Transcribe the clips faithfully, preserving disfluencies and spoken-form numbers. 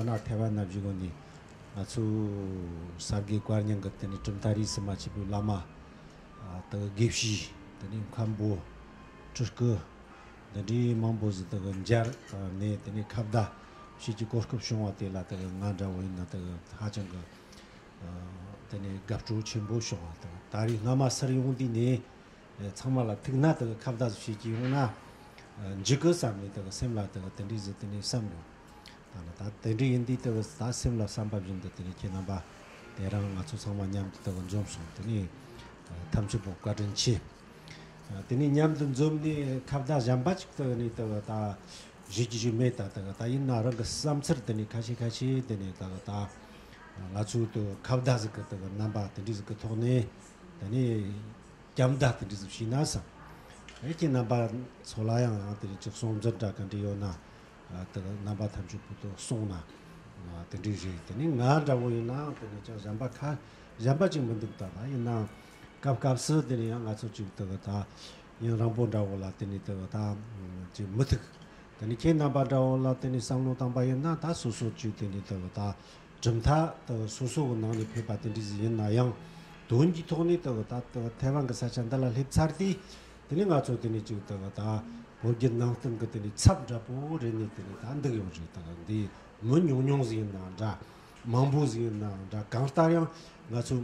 ན་ཐེ་ཝན་ན་བཞུགས་ནས་ང་ཚོ་གསར་བརྗེ་བཀའ་རྙིང་གི་དེ་ནས་གྲུབ་མཐའ་རིས་སུ་མ་ཆད་པའི་བླ་མ། ཨ། དེ་དགེ་བཤེས། དེ་ནས་མཁན་པོ། སྤྲུལ་སྐུ། འདི་འདྲའི་མང་པོ་ཟིག་དེ་གི་མཇལ་ནས་དེ་ནས་ཁ་བརྡ་བྱེད་ཀྱི་གོ་སྐབས་བྱུང་བ་དེ་ལ་དེ་གི་ང་འདྲ་བོ་ཡིན་ན་དེ་གི་ཧ་ཅང་གི་ཨ། དེ་ནས་དགའ་སྤྲོ་ཆེན་པོ་བྱུང་བ་དང་། ད་རེས་སྔ་མ་སར་ཡོང་དུས་ནས་ཚང་མ་ལ་ཐུག་ན་དེ་གི་ཁ་བརྡ་ཟིག་བྱེད་ཀྱི་ཡོང་ན་འགྲིག་གི་བསམ་ནས་དེ་གི་སེམས་ལ་དེ་གི་དེ་འདྲའི་ཟིག་དེ་ནས་བསམ་ཡོང་། ད་ནི་ད་དེ་འདྲ་ཡིན་དུས་དེ་གི་ད་སེམས་ལ་བསམ་པ་བཞིན་དུ་དེ་ནས་ཁྱེད་རྣམ་པ་དེ་རིང་ང་ཚོ་ཚང་མ་མཉམ་དུ་དེ་གི་འཛོམས་སོང་། དེ་ནས་ཐམས་ཅད་པོ་བཀའ་དྲིན་ཆེ། དེ་ནས་མཉམ་དུ་འཛོམས་ནས་ཁ་བརྡ་གཞན་པ་ཅིག་དེ་གི་ནས་དེ་གི་ད་བྱེད་ཀྱི་ཞིག་མེད། ད་དེ་གི་ད་ཡིན་ན་རང་གི་བསམ་ཚུལ་དེ་ནས་ཁ་ཤས་ཁ་ཤས་དེ་ནས་དེ་གི་ད་ང་ཚོའི་དེ་གི་ཁ་བརྡ་ཟིག་གི་དེ་གི་རྣམ་པ་དེ་འདྲ་ཟིག་གི་ཐོག་ནས་དེ་ནས་སྐྱབས་བརྡ་དེ་འདྲ་ཟིག་བྱས་ན་བསམ། ཨེ། ཁྱེད་རྣམ་པ་ཚོ་ལ་ཡང་ཡང་དེ་རིང་ཅིག་གསུང་འཛིན་འདྲ་ག་འདྲ་ཡོད་ན། ཨ། དེ་གི་རྣམ་པ་ཐམས་ཅད་པོ་དེ་གསུངས་ན། ཨ། དེ་འདྲ་རེད། དེ་ནས་ང་འདྲ་བོ་ཡིན་ནའང་དེ་ནས་ཅང་གཞན་པ་ཁ་གཞན་པ་ཅིག་མི་འདུག་ད་ད་ཡིན་ནའང་སྐབས་སྐབས་སུ་དེ་ནས་ཡང་ང་ཚོ་ཅིག་དེ་གི་ད་ཡུན་རིང་པོ་འདྲ་བོ་ལ་དེ་ནས་དེ་གི་ད་ཅིག་མི་ཐུག། དེ་ནས་ཁྱེད་རྣམ་པ་འདྲ་བོ་ལ་དེ་ནས་བསམ་བློ་བཏང་པ་ཡིན་ན་ད་སོ་སོ་ཅིག་དེ་ནས་དེ་གི་ད་གྲུབ་མཐའ་དེ་སོ་སོ་གི་ནང་ནས་ཕེབས་པ་དེ་འདྲ་ཟིག་ཡིན་ན་ཡང་དོན་གྱི་ཐོག་ནས་དེ་གི་ད་དེ་གི་ཐེ་ཝན་གི་ས་ཆ་འདི་ལ་སླེབས་ཚར་དུས། དེ་ནས་ང་ཚོ་དེ་ནས་ཅིག་དེ་གི་ད་བོད་བརྒྱུད་ནང་བསྟན་གི་དེ་ནས་ཚབ་འདྲ་པོ་རེད་ནས་དེ་ནས་ད་འདུག་ཡོད་རེད། ད་འདི་མི་ཉུང་ཉུང་ཟིག་ཡིན་ནའང་འདྲ། མང་པོ་ཟིག་ཡིན་ནའང་འདྲ། གང་ལྟར་ཡང་ང་ཚོ་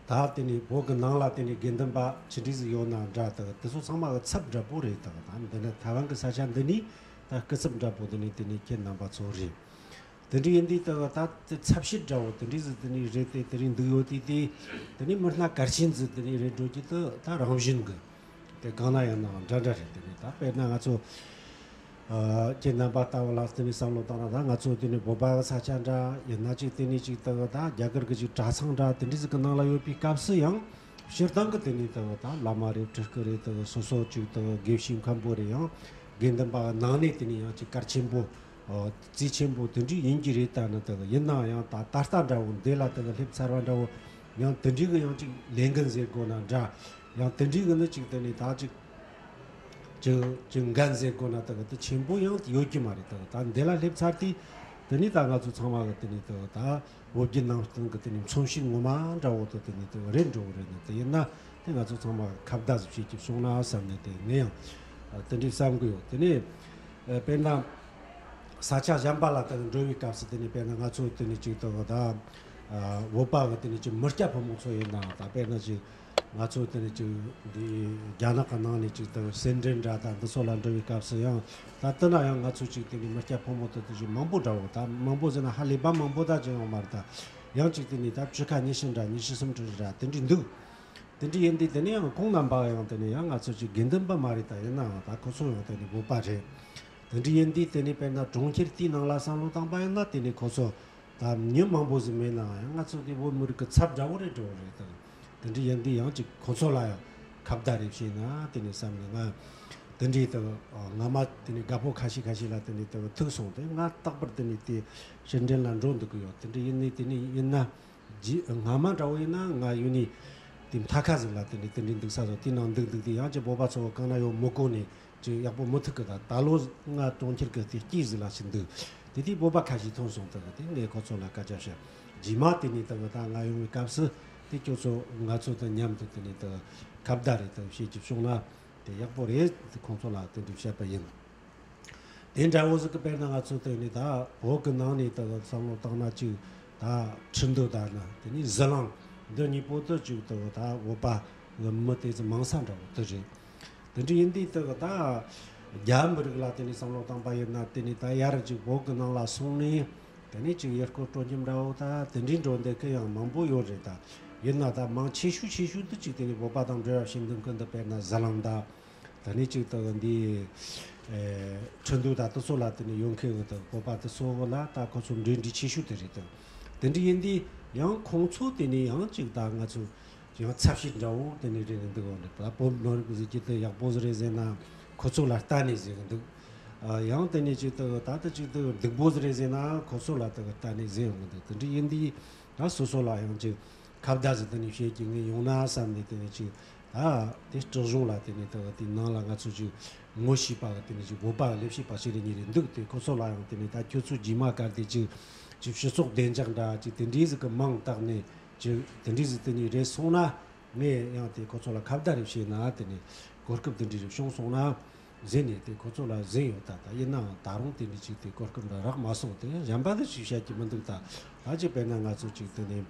ད་དེ་ནས་བོད་གི་ནང་ལ་དེ་ནས་དགེ་འདུན་པ་ཆི་འདྲ་ཟིག་ཡོད་ནའང་འདྲ། ད་དེ་ཚོ་ཚང་མ་གི་ཚབ་འདྲ་པོ་རེད། ད་ད་འདི་ནས་ཐེ་ཝན་གི་ས་ཆ་འདི་ནས་ད་སྐུ་ཚབ་འདྲ་པོ་དེ་ནས་དེ་ནས་ཁྱེད་རྣམ་པ་ཚོ་རེད། དེ་འདྲ་ཡིན་དུས་ད་ད་དེ་ཚབ་བྱེད་འདྲ་བོ་དེ་འདྲ་ཟིག་དེ་ནས་རེད་དེ། དེ་རིང་འདུག་ཡོད་དུས་དེ་དེ་ནས་མི་སྣ་གལ་ཆེན་ཟིག་དེ་ནས་རེད་འགྲོ་གི། དེ་ད་རང་བཞིན་གི་དེ་གང་ན་ཡང་ནའང་འདྲ་འདྲ་རེད། དེ་ནས་ད་དཔེར་ན་ང་ཚོ་ཨ་ཁྱེད་རྣམ་པ་ལྟ་བུ་ལ་དེ་ནས་བསམ་བློ་བཏང་ན། ད་ང་ཚོ་དེ་ནས་བོད་པ་གི་ས་ཆ་འདྲ་ཡིན་ན་ཅིག་དེ་ནས་ཅིག་ད་ད་རྒྱ་གར་གི་ཅིག་གྲྭ་ཚང་འདྲ་དེ་འདྲ་ཟིག་གི་ནང་ལ་ཡོད་པའི་སྐབས་སུ་ཡང་སྤྱིར་བཏང་གི་དེ་ནས་ད་ད་བླ་མ་རེད། སྤྲུལ་སྐུ་རེད། ད་སོ་སོ་ཅིག་ད་དགེ་བཤེས་མཁན་པོ་རེད། ཡང་དགེ་འདུན་པ་ནང་ནས་དེ་ནས་ཡང་ཅིག་གལ་ཆེན་པོ། ཨོ། རྩིས་ཆེན་པོ་དེ་འདྲ་ཡིན་གྱི་རེད། ད་ནི་དེ་གི་ཡིན་ནའང་ཡང་ད་ད་ལྟ་འདྲ་བོ་འདི་ལ་དེ་གི་སླེབས་ཚར་བ་འདྲ་བོ་ཡང་དེ་འདྲའི་གི་ཡང་ཅིག་ལས་འགན་ཟེར་དགོས་ན་འདྲ། ཡང་དེ་འདྲའི་གི་ནི་ཅིག་དེ་ནས་ད་ཅིག་ཅིག་ཅིག་འགན་ཟེར་དགོས་ན་དེ་གི་དེ་ཆེན་པོ་ཡང་ཡོད་ཀྱི་མ་རེད། དེ་གི་ད་འདི་ལ་སླེབས་ཚར་དུས་དེ་ནས་ད་ང་ཚོ་ཚང་མ་གི་དེ་ནས་དེ་གི་ད་བོད་བརྒྱུད་ནང་བསྟན་གི་དེ་ནས་མཚོན་བྱེད་ངོ་མ་འདྲ་བོ་དེ་དེ་ནས་དེ་གི་རེད་འགྲོ་གི་རེད། ནི་དེ་ཡིན་ན་དེ་ང་ཚོ་ཚང་མ་ཁ་བརྡ་ཟིག་བྱེད་ཀྱི་སོང་ན་བསམ་ནས། དེ་ངས་ཡང་དེ་འདྲའི་བསམ་གི་ཡོད། དེ་ནས་དཔེར་ན། ས་ཆ་གཞན་པ་ལ་དེ་འགྲོ་བའི་སྐབས་སུ་དེ་ནས་དཔེར་ན་ང་ཚོ་དེ་ནས་ཅིག་དེ་གི་ད་ཨ་བོད་པ་གི་དེ་ནས་ཅིག་མི་སྐྱ་ཕོ་མོ་ཚོ་ཡིན་ནའང་། ད་དཔེར་ན་ཅིག་ང་ཚོ་དེ་ནས་ཅིག་འདི་རྒྱ་ནག་གི་ནང་ནས་ཅིག་དེ་སེ་འབྲས་འདྲ་ད་འདི་ཚོ་ལ་འགྲོ་བའི་སྐབས་སུ་ཡང་། ད་དེ་ན་ཡང་ང་ཚོ་ཅིག་དེ་ནས་མི་སྐྱ་ཕོ་མོ་དེ་དེ་ཅིག་མང་པོ་འདྲ་བོ། ད་མང་པོ་ཟེར་ན་ཧ་ལས་པ་མང་པོ་ད་ཅིག་ཡོད་མ་རེད། ད་ཡང་ཅིག་དེ་ནས་ད་བཅུ་ཁ་ཉི་ཤུ་འདྲ། ཉི་ཤུ་སུམ་ཅུ་འདྲ་དེ་འདྲ་འདུག། དེ་འདྲ་ཡིན་དུས་དེ་ནས་ཡང་ཁོང་རྣམ་པ་ཡང་དེ་ནས་ཡང་ང་ཚོ་ཅིག་དགེ་འདུན་པ་མ་རེད། ད་ཡིན་ནའང་ད་ཁོ་ཚོ་ཡང་དེ་ནས་བོད་པ་རེད། དེ་འདྲ་ཡིན་དུས་དེ་ནས་དཔེར་ན་གྲོང་ཁྱེར་དེའི་ནང་ལ་བསམ་བློ་བཏང་པ་ཡིན་ན་དེ་ནས་ཁོ་ཚོ་ད་མི་མང་པོ་ཟིག་མེད་ནའང་ཡང་ང་ཚོ་དེ་བོད་མི་རིགས་ཀྱི་ཚབ་འདྲ་བོ་རེད་འགྲོ་གི་རེད། ད་དེ་འདྲ་ཡིན་དུས་ཡང་ཅིག་ཁོ་ཚོ་ལ་ཡང་ཁ་བརྡ་རེ་བྱས་ན་དེ་ནས་བསམ་ནས། ང་དེ་འདྲའི་ད་སྔ་མ་དེ་ནས་རྒད་པོ་ཁ་ཤས་ཁ་ཤས་ལ་དེ་ནས་ད་ཐུག་སོང་། དེ་ང་རྟག་པར་དེ་ནས་དེ་སེ་འབྲས་ལ་འགྲོ་འདུག་གི་ཡོད། དེ་འདྲ་ཡིན་ནས་དེ་ནས་ཡིན་ན། རྗེས་སྔ་མ་འདྲ་བོ་ཡིན་ན་ང་ཡུལ་ནས་དེ་མཐའ་ཁ་ཟིག་ལ་དེ་འདྲ་དེ་འདྲ་འདུག་ས་ཚོ་དེ་ནང་འདུག་འདུག་དེ་ཡང་ཅིག་བོད་པ་ཚོ་གང་ན་ཡོད་མི་གོ་ནས་ཅིག་ཡག་པོ་མི་ཐུག་གི། ད་ད་ལོ་ང་གྲོང་ཁྱེར་གི་དེ་དཀྱིལ་ཟིག་ལ་ཞིག་འདུག། དེ་དུས་བོད་པ་ཁ་ཤས་མཐོང་སོང་། དེ་གི་དེ་ངས་ཁོ་ཚོ་ལ་སྐད་ཆ་བཤད། རྗེས་མ་དེ་ནས་ད་གི་ད་ང་ཡོང་བའི་སྐབས་སུ་དེ་ཁྱོད་ཚོ་ང་ཚོ་དང་མཉམ་དུ་དེ་ནས་ད་ཁ་བརྡ་རེ་ད་བྱེད་ཀྱི་བྱུང་ན་དེ་ཡག་པོ་རེད། དེ་ཁོང་ཚོ་ལ་དེ་འདྲ་བཤད་པ་ཡིན། དེ་འདྲ་བོ་ཟིག་གི་དཔེར་ན་ང་ཚོ་དེ་ནི་ད་བོད་གི་ནང་ནས་ད་བསམ་བློ་བཏང་ན་ཅིག་ད་ཁྲི་འདུ་དང་ན་དེ་ནི་ཟི་ལིང་འདི་གཉིས་པོ་དེ་ཅིག་ད་ད་བོད་པ་གི་མི་དེ་ཚོ་མང་ས་འདྲ་བོ་དེ་རེད། དེ་འདྲ་ཡིན་དུས་ད་གི་ད་རྒྱ་མི་རིགས་ལ་དེ་ནི་བསམ་བློ་བཏང་པ་ཡིན་ན་དེ་ནི་ད་ཡར་ཅིག་བོད་གི་ནང་ལ་སོང་ནས་དེ་ནི་ཅིག་ཡུལ་སྐོར་སྤྲོ་འཆམ་འདྲ་བོ་ད་དེ་འདྲའི་འགྲོ་འདོད་མཁན་ཡང་མང་པོ་ཡོད་རེད། ད་ཡིན་ན་ད་མང་ཆེ་ཤོས་ཆེ་ཤོས་དེ་ཅིག་དེ་ནི་བོད་པ་དང་འབྲེལ་བ་བྱེད་འདོད་མཁན་དེ་དཔེར་ན་ཟི་ལིང་ད། ད་ནི་ཅིག་ད་འདི་ཨེ་ཁྲི་འདུ་ད་དེ་ཚོ་ལ་དེ་ནི་ཡོང་མཁན་གི་ད་བོད་པ་དེ་ཚོ་ལ་ད་ཁོ་ཚོ་འབྲེལ་འདྲིས་ཆེ་ཤོས་དེ་རེད། ད་དེ་འདྲ་ཡིན་དུས་ཡང་ཁོང་ཚོ་དེ་ནི་ཡང་ཅིག་ད་ང་ཚོ་ཡང་ཚབ་བྱེད་འདྲ་བོ་དེ་ནི་རེད་འདུག་འོ་ནི་ད་བོད་མི་རིགས་ཟེར་གྱི་དེ་ཡག་པོ་ཟིག་རེད་ཟེར་ན་ཁོ་ཚོ་ལ་ལྟ་ནས་ཟེར་གི་འདུག། ཨ་ཡང་དེ་ནི་ཅིག་ད་ད་ད་ཅིག་ད་སྡུག་པོ་ཟིག་རེད་ཟེར་ན་ཁོ་ཚོ་ལ་ད་ལྟ་ནས་ཟེར་ཡོང་གི་འདུག། དེ་འདྲ་ཡིན་དུས་ད་སོ་སོ་ལ་ཡང་ཅིག་ཁ་བརྡ་ཟིག་དེ་ནི་བྱེད་ཀྱི་ངས་ཡོང་ན་བསམ་ནས་དེ་ནི་ཅིག་ད་དེ་སྲིད་གཞུང་ལ་དེ་ནས་ད་དེའི་ནང་ལ་ང་ཚོ་ཅིག་ངོ་ཤེས་པ་གི་དེ་ནས་ཅིག་བོད་པ་གི་ལས་བྱེད་པ་ཞིག་རེ་གཉིས་རེ་འདུག་དེ་ཁོ་ཚོ་ལ་ཡང་དེ་ནས་ད་ཁྱོད་ཚོ་རྗེས་མ་གལ་ཏེ་ཅིག་ཅིག་སྤྱི་ཚོགས་བདེ་འཇགས་འདྲ་ཅིག་དེ་འདྲའི་ཟིག་གི་མིང་བཏགས་ནས་ཅིག་དེ་འདྲའི་ཟིག་དེ་ནས་རེད་སོང་ན། ངས་ཡང་དེ་ཁོ་ཚོ་ལ་ཁ་བརྡ་རེ་བྱས་ན། དེ་ནས་གོ་སྐབས་དེ་འདྲའི་རེ་བྱུང་སོང་ན་ཟེར་ནས་དེ་ཁོ་ཚོ་ལ་ཟེར་ཡོད། ད་ད་ཡིན་ནའང་ད་རུང་དེ་འདྲའི་ཅིག་དེ་གོ་སྐབས་འདྲ་རག་མ་སོང་། དེ་གཞན་པ་དེ་ཅིག་བཤད་ཀྱི་མི་འདུག་ད་ད་ཅིག་དཔེར་ན་ང་ཚོ་ཅིག་དེ་ནས་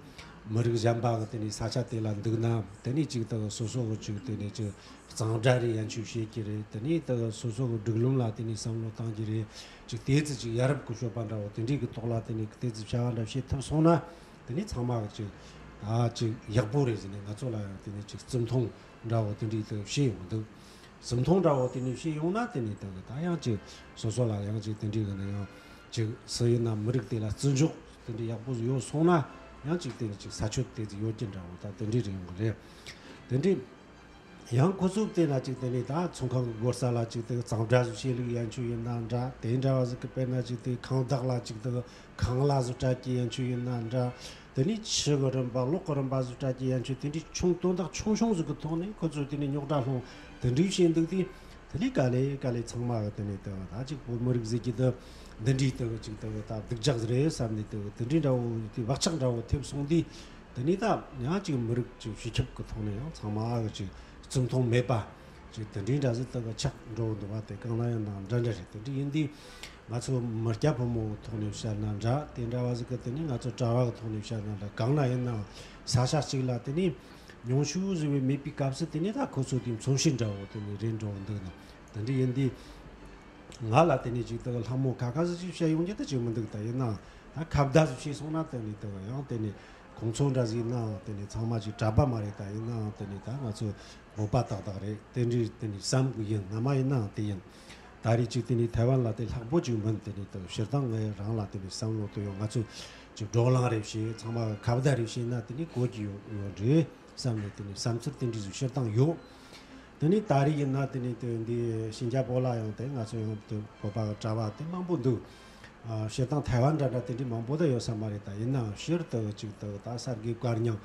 མི་རིགས་གཞན་པ་གི་དེ་ནས་ས་ཆ་དེ་ལ་འདུག་ན། དེ་ནས་ཅིག་ད་སོ་སོ་གི་ཅིག་དེ་ནས་ཅིག་གཙང་སྦྲ་རེ་ཡན་ཆོད་བྱེད་ཀྱི་རེད། དེ་ནས་ད་སོ་སོ་གི་སྒྲིག་ལམ་ལ་དེ་ནས་བསམ་བློ་གཏང་གི་རེད། ཅིག་དེ་ཙི་ཅིག་ཡ་རབས་ཀྱི་སྤྱོད་པ་འདྲ་བོ་དེ་འདྲའི་གི་ཐོག་ལ་དེ་ནས་དེ་ཙི་བྱ་བ་འདྲ་བྱེད་ཐུབ་སོང་ན། དེ་ནས་ཚང་མ་གི་ཅིག་ད་ཅིག་ཡག་པོ་རེད་ཟེར་ནས་ང་ཚོ་ལ་ཡང་དེ་ནས་ཅིག་བརྩི་མཐོང་འདྲ་བོ་དེ་འདྲའི་དེ་བྱེད་ཡོང་འདུག་བརྩི་མཐོང་འདྲ་བོ་དེ་ནས་བྱེད་ཡོང་ན། དེ་ནས་དེ་གི་ད་ཡང་ཅིག་སོ་སོ་ལ་ཡང་ཅིག་དེ་འདྲའི་གི་ནས་ཡང་ཅིག་སུ་ཡིན་ན་མི་རིགས་དེ་ལ་བརྩི་འཇོག་དེ་འདྲའི་ཡག་པོ་ཡོད་སོང་ན། ཡང་ཅིག་དེ་ནས་ཅིག་ས་ཆོད་དེ་ཙི་ཡོད་ཀྱི་འདྲ་བོ་ད་དེ་འདྲའི་རེ་ཡོང་གི་རེད། དེ་འདྲའི་ཡང་ཁོ་ཚོས་བལྟས་ན་ཅིག་དེ་ནས་ད་ཚོང་ཁང་གི་སྒོ་རྩ་ལ་ཅིག་དེ་གཙང་སྦྲ་ཟིག་བྱེད་ལུགས་ཡན་ཆོད་ཡིན་ན་འདྲ། དེ་འདྲ་བ་ཟིག་གི་དཔེར་ན་ཅིག་དེ་ཁང་བདག་ལ་ཅིག་དེ་ཁང་གླ་ཟིག་སྤྲད་ཀྱི་ཡན་ཆོད་ཡིན་ན་འདྲ། དེ་ནས་ཆུ་གི་རིན་པ་གློག་གི་རིན་པ་ཟིག་སྤྲད་ཀྱི་ཡན་ཆོད། དེ་འདྲའི་ཆུང་དོན་དག་ཆུང་ཆུང་ཟིག་གི་ཐོག་ནས་ཁོ་ཚོས་དེ་ནས་རྙོག་དྲ་སློང་། དེ་འདྲའི་བྱེད་འདུག་དུས་དེ་ལས་ག་ལེ་ག་ལེ་ཚང་མ་གི་དེ་ནས་དེ་ད་ཅིག་བོད་མི་རིགས་ཟེར་གྱི་དེ་འདི་འདྲའི་དེ་ཅིག་དེ་ད་སྡུག་ཅག་རེད་བསམ་ནས་དེ་དེ་འདྲའི་འདྲ་བོ་དེ་བག་ཆགས་འདྲ་བོ་ཐེབས་སོང་དུས། དེ་ནས་ད་ཡང་ཅིག་མི་རིགས་ཀྱི་སྤྱི་ཁྱབ་ཀྱི་ཐོག་ནས་ཡང་ཚང་མ་གི་ཅིག་བརྩི་མཐོང་མེད་པ་ཅིག་དེ་འདྲའི་འདྲ་ཟིག་ད་གི་ཆགས་འགྲོ་འདུག་བ། དེ་གང་ལ་ཡིན་ན་འདྲ་འདྲ་རེད། དེ་འདྲ་ཡིན་དུས་ང་ཚོ་མི་སྐྱ་ཕོ་མོ་གི་ཐོག་ནས་བཤད་ན་འདྲ། དེ་འདྲ་བ་ཟིག་གི་དེ་ནས་ང་ཚོ་གྲྭ་བ་གི་ཐོག་ནས་བཤད་ན་འདྲ། གང་ལ་ཡིན་ན་ས་ཆ་གཅིག་ལ་དེ་ནས་ཉུང་ཤོས་ཟིག་བས་མེད་པའི་སྐབས་སུ་དེ་ནས་ད་ཁོ་ཚོ་དེ་མཚོན་བྱེད་འདྲ་བོ་དེ་ནས་རེད་འགྲོ་འདུག་ན། དེ་འདྲ་ཡིན་དུས། ང་ལ་དེ་ནས་ཅིག་དེ་གི་ལྷ་མོ་ཁ་ཁ་ཟིག་ཅིག་བཤད་ཡོང་རྒྱུ་དེ་ཅིག་མི་འདུག་ད་ཡིན་ནའང་ད་ཁ་བརྡ་ཟིག་བྱས་སོང་ན། དེ་ནས་དེ་གི་ཡང་དེ་ནས་ཁོང་ཚོ་འདྲ་ཟིག་ཡིན་ནའང་དེ་ནས་ཚང་མ་ཅིག་གྲྭ་པ་མ་རེད། ད་ཡིན་ནའང་དེ་ནས་ད་ང་ཚོ་བོད་པ་ཏག་ཏག་རེད། དེ་འདྲའི་དེ་ནས་བསམ་གི་ཡིན། སྔ་མ་ཡིན་ནའང་དེ་ཡིན། ད་རེས་ཅིག་དེ་ནས་ཐའེ་ཝན་ལ་དེ་ལྷག་པོ་ཅིག་མིན། དེ་ནས་དེ་སྤྱིར་བཏང་ངས་རང་ལ་དེ་ནས་བསམ་བློ་དེ་ཡོད། ང་ཚོ་ཅིག་བགྲོ་གླེང་རེ་བྱས། ཚང་མ་ཁ་བརྡ་རེ་བྱས་ན་དེ་ནས་གོ་རྒྱུ་ཡོད་ཡོད་རེད་བསམ་ནས་དེ་ནས་བསམ་ཚུལ་དེ་འདྲ་ཟིག་སྤྱིར་བཏང་ཡོད། དེ་ནས་ད་རེས་ཡིན་ན་དེ་ནས་དེ་འདི་ཤིན་ཅང་པོ་ལ་ཡང་དེ་ང་ཚོ་ཡང་དེ་བོད་པ་གྲྭ་བ་དེ་མང་པོ་འདུག་ཨ། སྤྱིར་བཏང་ཐའེ་ཝན་འདྲ་འདྲ་དེ་འདྲའི་མང་པོ་ད་ཡོད་ས་མ་རེད། ད་ཡིན་ནའང་སྤྱིར་དུ་ཅིག་དུ་ད་གསར་འགོད་བཀའ་རྙིང་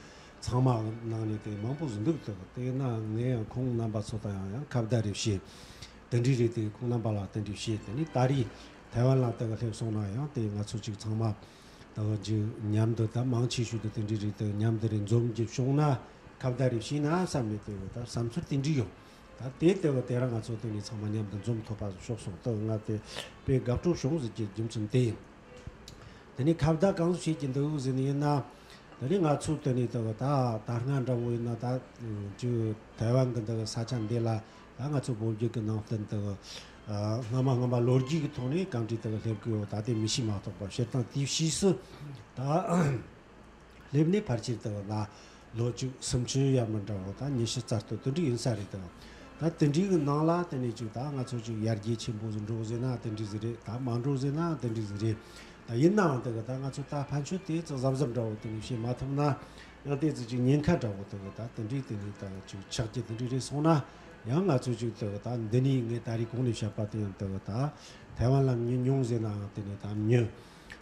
ཚང་མ་ནང་ནས་དེ་མང་པོ་ཟིག་འདུག་དུ་དེ་ཡིན་ནའང་ངས་ཡང་ཁོང་རྣམ་པ་ཚོ་དང་ཡང་ཡང་ཁ་བརྡ་རེ་བྱས། དེ་འདྲའི་རེད། དེ་ཁོང་རྣམ་པ་ལ་དེ་འདྲའི་བྱས། དེ་ནས་ད་རེས་ཐའེ་ཝན་ལ་དུ་སླེབས་སོང་ན་ཡང་དེ་ང་ཚོ་ཅིག་ཚང་མ་དུ་ཅིག་མཉམ་དུ་ད་མང་ཆེ་ཤོས་དུ་དེ་འདྲའི་རེད། དུ་མཉམ་དུ་རེ་འཛོམས་རྒྱུ་བྱུང་ན། ཁ་བརྡ་རེ་བྱས་ན་བསམ་ནས་དེ་ད་བསམ་ཚུལ་དེ་འདྲ་ཡོད། ད་དེ་ལྟ་བུ་དེ་རིང་ང་ཚོ་དེ་ནས་ཚང་མ་མཉམ་དུ་འཛོམས་ཐུབ་པ་ཤོག་སོང་། ད་ང་དེ་དཔེ་དགའ་སྤྲོ་བྱུང་ཟེར་གྱི་རྒྱུ་མཚན་དེ་ཡིན། དེ་ནས་ཁ་བརྡ་གང་བྱེད་ཀྱི་འདུག་ཟེར་ནས་ཡིན་ན། དེ་ནས་ང་ཚོ་དེ་ནས་ད་ད་ད་སྔ་འདྲ་བོ་ཡིན་ན་ད་ཅིག་ཐའེ་ཝན་གི་འདི་གི་ས་ཆ་འདི་ལ་ད་ང་ཚོ་བོད་བརྒྱུད་གི་ནང་བསྟན་དེ་གི་སྔ་མ་སྔ་མ་ལོ་རྒྱུས་ཀྱི་ཐོག་ནས་གང་འདྲ་དེ་གི་སླེབས་གི་ཡོད། ད་དེ་མི་ཤེས་མ་གཏོགས་པ། སྤྱིར་བཏང་དེའི་ཕྱིས་སུ་ད། སླེབས་ནས་ཕལ་ཆེར་དུ་ལ་ལོ་བཅུ་སུམ་ཅུ་ཡར་མར་འདྲ་བོ་ད་ཉི་ཤུ་རྩ་གཏོགས་དེ་འདྲ་ཡིན་ས་རེད། དུ་ད་དེ་འདྲའི་གི་ནང་ལ་དེ་ནས་ཅིག་ད་ང་ཚོ་ཅིག་ཡར་རྒྱས་ཆེན་པོ་ཟིག་འགྲོ་ཟེར་ན་དེ་འདྲ་ཟིག་རེད། ད་མ་འགྲོ་ཟེར་ན་དེ་འདྲ་ཟིག་རེད། ད་ཡིན་ནའང་དེ་གི་ད་ང་ཚོ་ད་ཕན་ཆོད་དེ་ཙི་གཟབ་གཟབ་འདྲ་བོ་དེ་ནས་བྱེད་མ་ཐུབ་ན་ཡང་དེ་ཙི་ཅིག་ཉེན་ཁ་འདྲ་བོ་དེ་གི་ད་དེ་འདྲའི་དེ་ནས་ད་ཅིག་ཆགས་ཀྱི་དེ་འདྲ་རེད་སོང་ན། ཡང་ང་ཚོ་ཅིག་དེ་གི་ད་འདི་ནས་ངས་ད་རེས་གོང་ནས་བཤད་པ་དེ་ཡང་དེ་གི་ད་ཐའེ་ཝན་ལ་མྱི་ཉུང་ཟེར་ནའང་དེ་ནས་ད་མྱི།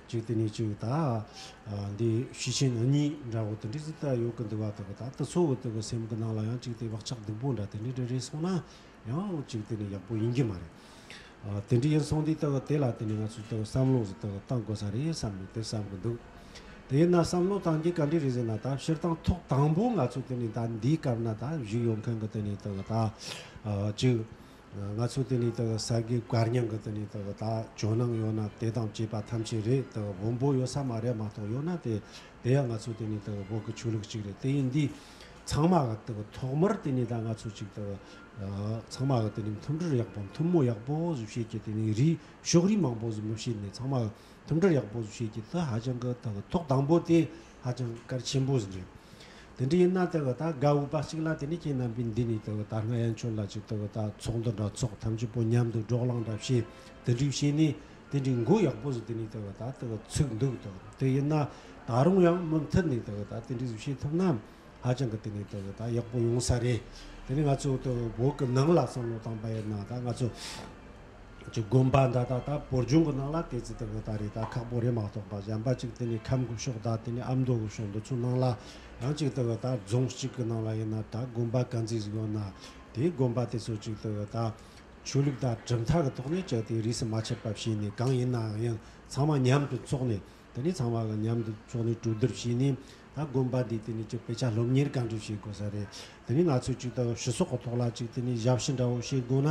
ཅིག་དེ་ནས་ཅིག་ད། ཨ། འདི་ཤེས་ཆེན་གཉིས་འདྲ་བོ་དེ་འདྲ་ཟིག་ད་ཡོད་གི་འདུག་བ། དེ་གི་ད་དེ་ཚོ་གི་དེ་གི་སེམས་གི་ནང་ལ་ཡང་ཅིག་དེ་བག་ཆགས་སྡུག་པོ་འདྲ་དེ་འདྲ་འདྲ་རེད་སོང་ན་ཡང་ཅིག་དེ་ནས་ཡག་པོ་ཡིན་གྱི་མ་རེད། ཨ། དེ་འདྲ་ཡིན་སོང་དུས་དེ་གི་དེ་ལ་དེ་ནས་ང་ཚོས་དེ་གི་བསམ་བློ་ཟིག་དེ་གི་བཏང་དགོས་ས་རེད་བསམ་ནས་དེ་བསམ་གི་འདུག་དེ་ཡིན་ན་བསམ་བློ་བཏང་རྒྱུ་ག་འདྲ་རེད་ཟེར་ན། ད་སྤྱིར་བཏང་ཐོག་དང་པོ་ང་ཚོ་དེ་ནས་ད་འདིའི་སྐབས་ན་ད་བཞུགས་ཡོད་མཁན་གི་དེ་ནས་དེ་གི་ད། ཨ། ཅིག་ང་ཚོ་དེ་ནས་དེ་གི་གསར་འགོད་བཀའ་རྙིང་གི་དེ་ནས་དེ་གི་ད་ཇོ་ནང་ཡོད་ན་དེ་དང་བཅས་པ་ཐམས་ཅད་རེད། དེ་གི་དབོན་པོ་ཡོད་ས་མ་རེད། མ་གཏོགས་ཡོད་ན་དེ་དེ་ཡང་ང་ཚོ་དེ་ནས་དེ་གི་བོད་ཀྱི་ཆོས་ལུགས་གཅིག་རེད། དེ་ཡིན་དུས་ཚང་མ་གི་དེ་གི་ཐོག་མར་དེ་ནས་ད་ང་ཚོ་གཅིག་དེ་གི་ཚང་མ་གི་དེ་ནས་མཐུན་སྒྲིལ་ཡག་པོ་མཐུན་མོ་ཡག་པོ་ཟིག་བྱེད་ཀྱི་དེ་ནས་རིགས་ཕྱོགས་རིས་མང་པོ་ཟིག་མི་བྱེད་ནས་ཚང་མ་གི་མཐུན་སྒྲིལ་ཡག་པོ་ཟིག་བྱེད་ཀྱི་དེ་ཧ་ཅང་གི་དེ་གི་ཐོག་དང་པོ་དེ་ཧ་ཅང་གལ་ཆེན་པོ་ཟིག་རེད། དེ་འདྲ་ཡིན་ན་དེ་གི་ད་དགའ་འོས་པ་གཅིག་ལ་དེ་ནས་ཁྱེད་རྣམ་པས་འདི་ནས་དེ་གི་ད་སྔ་ཡན་ཆོད་ལ་ཅིག་དེ་གི་ད་ཚོགས་འདུ་འདྲ་ཚོགས། ཐམས་ཅད་པོ་མཉམ་དུ་བགྲོ་གླེང་འདྲ་བྱས། དེ་འདྲ་བྱས་ནས་དེ་འདྲའི་འགོ་ཡག་པོ་ཟིག་དེ་ནས་དེ་གི་ད་དེ་གི་ཚུགས་འདུག་དེ་གི་དེ་ཡིན་ན་ད་རུང་ཡང་མུ་མཐུད་ནས་དེ་གི་ད་དེ་འདྲ་ཟིག་བྱེད་ཐུབ་ན་ཧ་ཅང་གི་དེ་ནས་དེ་གི་ད་ཡག་པོ་ཡོང་ས་རེད། དེ་ནས་ང་ཚོ་དེ་གི་བོད་གི་ནང་ལ་བསམ་བློ་བཏང་པ་ཡིན་ན་ད་ང་ཚོ་ ཅིག་དགོན་པ་འདྲ་ད་ད་བོད་ལྗོངས་ཀྱི་ནང་ལ་དེ་ཙི་ད་གི་ད་རེད། ད་ཁག་པོ་རེད་མ་གཏོགས་པ། གཞན་པ་ཅིག་དེ་ནས་ཁམས་ཀྱི་ཕྱོགས་ད་དེ་ནས་ཨ་མདོ་གི་ཕྱོགས་འདི་ཚོ་ནང་ལ་ཡང་ཅིག་ད་གི་ད་རྫོང་གཅིག་གི་ནང་ལ་ཡིན་ན་ད་དགོན་པ་ག་ཚོད་ཟིག་ཡོད་ན། དེའི་དགོན་པ་དེ་ཚོ་ཅིག་ད་གི་ད་ཆོས་ལུགས་དང་གྲུབ་མཐའ་གི་ཐོག་ནས་ཅིག་དེ་རིས་སུ་མ་ཆད་པ་བྱས་ནས། གང་ཡིན་ནའང་ཡང་ཚང་མ་མཉམ་དུ་འཚོགས་ནས། དེ་ནས་ཚང་མ་གི་མཉམ་དུ་འཚོགས་ནས་གྲོས་བསྡུར་བྱས་ནས། ད་དགོན་པ་འདི་དེ་ནས་ཅིག་དཔེ་ཆ་སློབ་གཉེར་ག་འདྲ་བྱེད་དགོས་ས་རེད། དེ་ནས་ང་ཚོས་ཅིག་ད་སྤྱི་ཚོགས་ཀྱི་ཐོག་ལ་ཅིག་དེ་ནས་ཞབས་ཕྱི་འདྲ་བོ་བྱེད་དགོས་ན་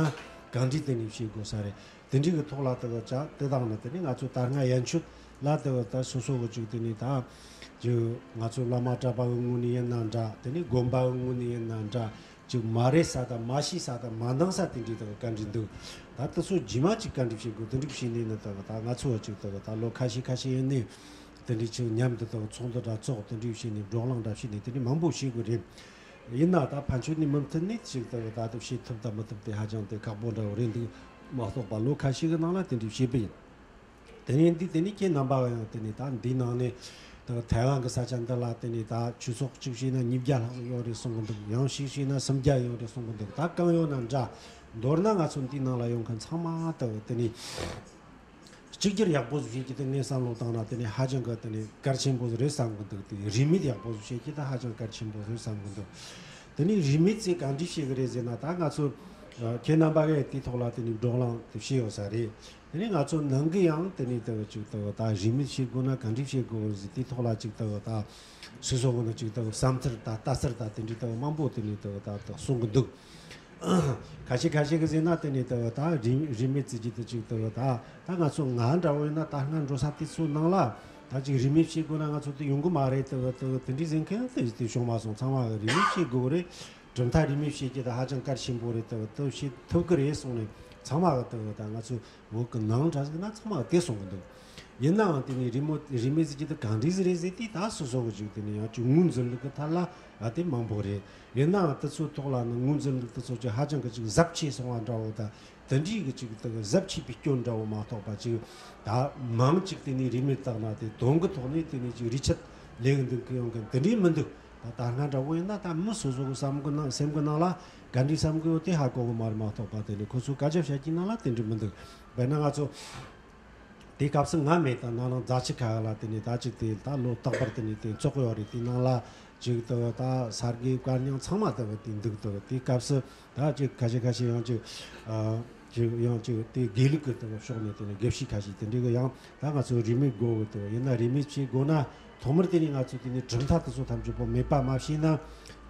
ག་འདྲ་དེ་ནས་བྱེད་དགོས་ས་རེད། དེ་འདྲའི་གི་ཐོག་ལ་ད་གི་ཅིག་དེ་དང་ནི་དེ་ནས་ང་ཚོ་ད་སྔ་ཡན་ཆོད་ལ་ད་གི་ད་སོ་སོ་གི་ཅིག་དེ་ནས་ད་ཅིག་ང་ཚོ་བླ་མ་གྲྭ་པ་གི་ངོས་ནས་ཡིན་ན་འདྲ། དེ་ནས་དགོན་པ་གི་ངོས་ནས་ཡིན་ན་འདྲ། ཅིག་མ་རེད་ས་དང་མ་ཤེས་ས་དང་མ་འདང་ས་དེ་འདྲའི་ད་གི་བཀའ་འདྲི་འདུག་ད་དེ་ཚོ་རྗེས་མ་ཅིག་བཀའ་འདྲི་བྱེད་དགོས། དེ་འདྲ་བྱས་ནས་ནི་ད་གི་ད་ང་ཚོ་ཅིག་ད་གི་ད་ལོ་ཁ་ཤས་ཁ་ཤས་ཡིན་ནས་དེ་འདྲའི་ཅིག་མཉམ་དུ་ད་གི་ཚོགས་འདུ་འདྲ་ཚོགས། དེ་འདྲ་བྱས་ནས་བགྲོ་གླེང་འདྲ་བྱས་ནས་དེ་འདྲ་མང་པོ་བྱེད་དགོས་རེད། ཡིན་ན་ད་ཕན་ཆོད་ནས་མུ་མཐུད་ནས་ཅིག་ད་གི་ད་དེ་བྱེད་ཐུབ་དང་མི་ཐུབ་དེ་ཧ་ཅང་དེ་ཁག་པོ་འདྲ་བོ་རེད་འདུག་མ་གཏོགས་པ། ལོ་ཁ་ཤས་ཀྱི་ནང་ལ་དེ་འདྲ་བྱས་པ་ཡིན། དེ་ནས་འདི་དེ་ནས་ཁྱེད་རྣམ་པ་ཡང་དེ་ནས་ད་འདི་ནང་ནས་ད་ཐའེ་ཝན་གྱི་ས་ཆ་འདི་ལ་དེ་ནས་ད་ཆོས་ཚོགས་གཅིག་བྱས་ན་ཉིས་བརྒྱ་ལྷག་ཙམ་ཡོད་རེད་གསུང་གི་འདུག་ཡང་ཞིག་བྱས་ན་སུམ་བརྒྱ་ཡོད་རེད་གསུང་གི་འདུག་ད་གང་ཡོད་ན་འདྲ། མདོར་ན་ང་ཚོ་འདི་ནང་ལ་ཡོང་མཁན་ཚང་མ་ད་དེ་ནས་གཅིག་གྱུར་ཡག་པོ་ཞིག་བྱེད་ཀྱི་དེ་ངས་བསམ་བློ་བཏང་ན་དེ་ནས་ཧ་ཅང་གི་དེ་ནས་གལ་ཆེན་པོ་རེད་བསམ་གི་འདུག་དེ་རིས་མེད་ཡག་པོ་བྱེད་ཀྱི་ད་ཧ་ཅང་གལ་ཆེན་པོ་རེད་བསམ་གི་འདུག་དེ་ནས་རིས་མེད་ཚོས་ག་འདྲ་བྱེད་གི་རེད་ཟེར་ན། ད་ང་ཚོ་ཁྱེད་རྣམ་པ་གིས་དེའི་ཐོག་ལ་དེ་ནས་བགྲོ་གླེང་དེ་བྱས་ཡོད་ས་རེད། དེ་ནས་ང་ཚོ་ནང་གི་ཡང་དེ་ནས་ལྟ་བུ་ཅིག་ལྟ་བུ་ད་རིས་མེད་བྱེད་དགོས་ན་ག་འདྲ་བྱེད་དགོས་ཟེར་དེའི་ཐོག་ལ་ཅིག་ལྟ་བུ་ད་སོ་སོ་གི་ནང་ཅིག་ལྟ་བུ་བསམ་ཚུལ་དང་ལྟ་ཚུལ་དང་དེ་འདྲའི་ལྟ་བུ་མང་པོ་དེ་ནས་ལྟ་བུ་ད་ད་གསུང་གི་འདུག་ཁ་ཤས་ཁ་ཤས་ཀྱིས་ཟེར་ན་དེ་ནས་ལྟ་བུ་ད་རིས་རིས་མེད་ཟེར་གྱི་དེ་ཅིག་ལྟ་བུ་ད་ད་ང་ཚོ་ང་འདྲ་བོ་ཡིན་ན་ད་སྔ་འགྲོ་ས་དེ་ཚོའི་ནང་ལ་ད་ཅིག་རིས་མེད་བྱེད་དགོས་ན་ང་ཚོ་དེ་ཡོང་གི་མ་རེད། ལྟ་བུ་ལྟ་བུ་དེ་འདྲའི་ཟེར་མཁན་དེ་དེ་བྱུང་མ་སོང་། ཚང་མ་གིས་རིས་མེད་བྱེད་དགོས་རེད། གྲུབ་མཐའ་རིས་མེད་བྱེད་ཀྱི་ད་ཧ་ཅང་གལ་ཆེན་པོ་རེད། ལྟ་བུ་ལྟ་བུ་བྱེད་ཐུབ་ཀྱི་རེད་གསུངས་ནས་ཚང་མ་གིས་ལྟ་བུ་ད་ང་ཚོ་བོད་ཀྱི་ནང་འདྲ་ཟིག་ན་ཚང་མ་དེ་གསུང་གི་འདུག་ཡིན་ནའང་དེ་ནས་རིས་མོ་རིས་མེད་ཟེར་གྱི་དེ་གང་འདྲ་ཟིག་རེད་ཟེར་དུས་ད་སོ་སོ་གི་ཅིག་དེ་ནས་ཡང་ཅིག་ངོས་འཛིན་ལུགས་ཀྱི་ཐད་ལ་ཨ་དེ་མང་པོ་རེད། ཡིན་ནའང་དེ་ཚོའི་ཐོག་ལ་ནི་ངོས་འཛིན་ལུགས་དེ་ཚོ་ཅིག་ཧ་ཅང་གི་ཅིག་གཟབ་ཆེ་སོང་བ་འདྲ་བོ་དང་དེ་འདྲའི་གི་ཅིག་དེ་གི་གཟབ་ཆེ་བའི་སྐྱོན་འདྲ་བོ་མ་གཏོགས་པ། ཅིག་ད་མང་ཅིག་དེ་ནས་རིས་མེད་བཏགས་ན་དེ་དོན་གི་ཐོག་ནས་དེ་ནས་ཅིག་རིས་ཆད་ལེན་གི་འདུག་གི་ཡོང་གི་དེ་འདྲའི་མི་འདུག་ད་ད་སྔ་འདྲ་བོ་ཡིན་ན་ད་མི་སོ་སོ་གི་བསམ་གི་ནང་སེམས་གི་ནང་ལ་ག་འདྲའི་བསམ་གི་ཡོད་དེ་ཧ་གོ་གི་མ་རེད་མ་གཏོགས་པ། དེ་ནས་ཁོ་ཚོས་སྐད་ཆ་བཤད་ཀྱི་ནང་ལ་དེ་འདྲའི་མི་འདུག་དཔེར་ན་ང་ཚོ་དེའི་སྐབས་སུ་ང་མེད་དང་ན་ནིང་རྫ་ཆུ་ཁ་ལ་དེ་ནས་ད་ཅིག་དེ་ད་ལོ་རྟག་པར་དེ་ནས་དེ་འཚོགས་གི་ཡོད་རེད། དེའི་ནང་ལ་ཅིག་ད་ད་ས་དགེ་བཀའ་རྙིང་ཚང་མ་ད་དེ་འདུག་ད་དེའི་སྐབས་སུ་ད་ཅིག་ཁ་ཤས་ཁ་ཤས་ཡང་ཅིག་ཨ་ཅིག་ཡང་ཅིག་དེ་དགེ་ལུགས་ཀྱི་ད་ཕྱོགས་ནས་དེ་ནས་དགེ་བཤེས་ཁ་ཤས་དེ་འདྲའི་གི་ཡང་ད་ང་ཚོ་རིས་མེད་དགོས་གི་ད་ཡིན་ན་རིས་མེད་བྱེད་དགོས་ན། ཐོག་མར་དེ་ནས་ང་ཚོས་དེ་ནས་གྲུབ་མཐའ་དེ་ཚོ་ཐམས་ཅད་པོ་མེད་པ་མ་བྱས་ན།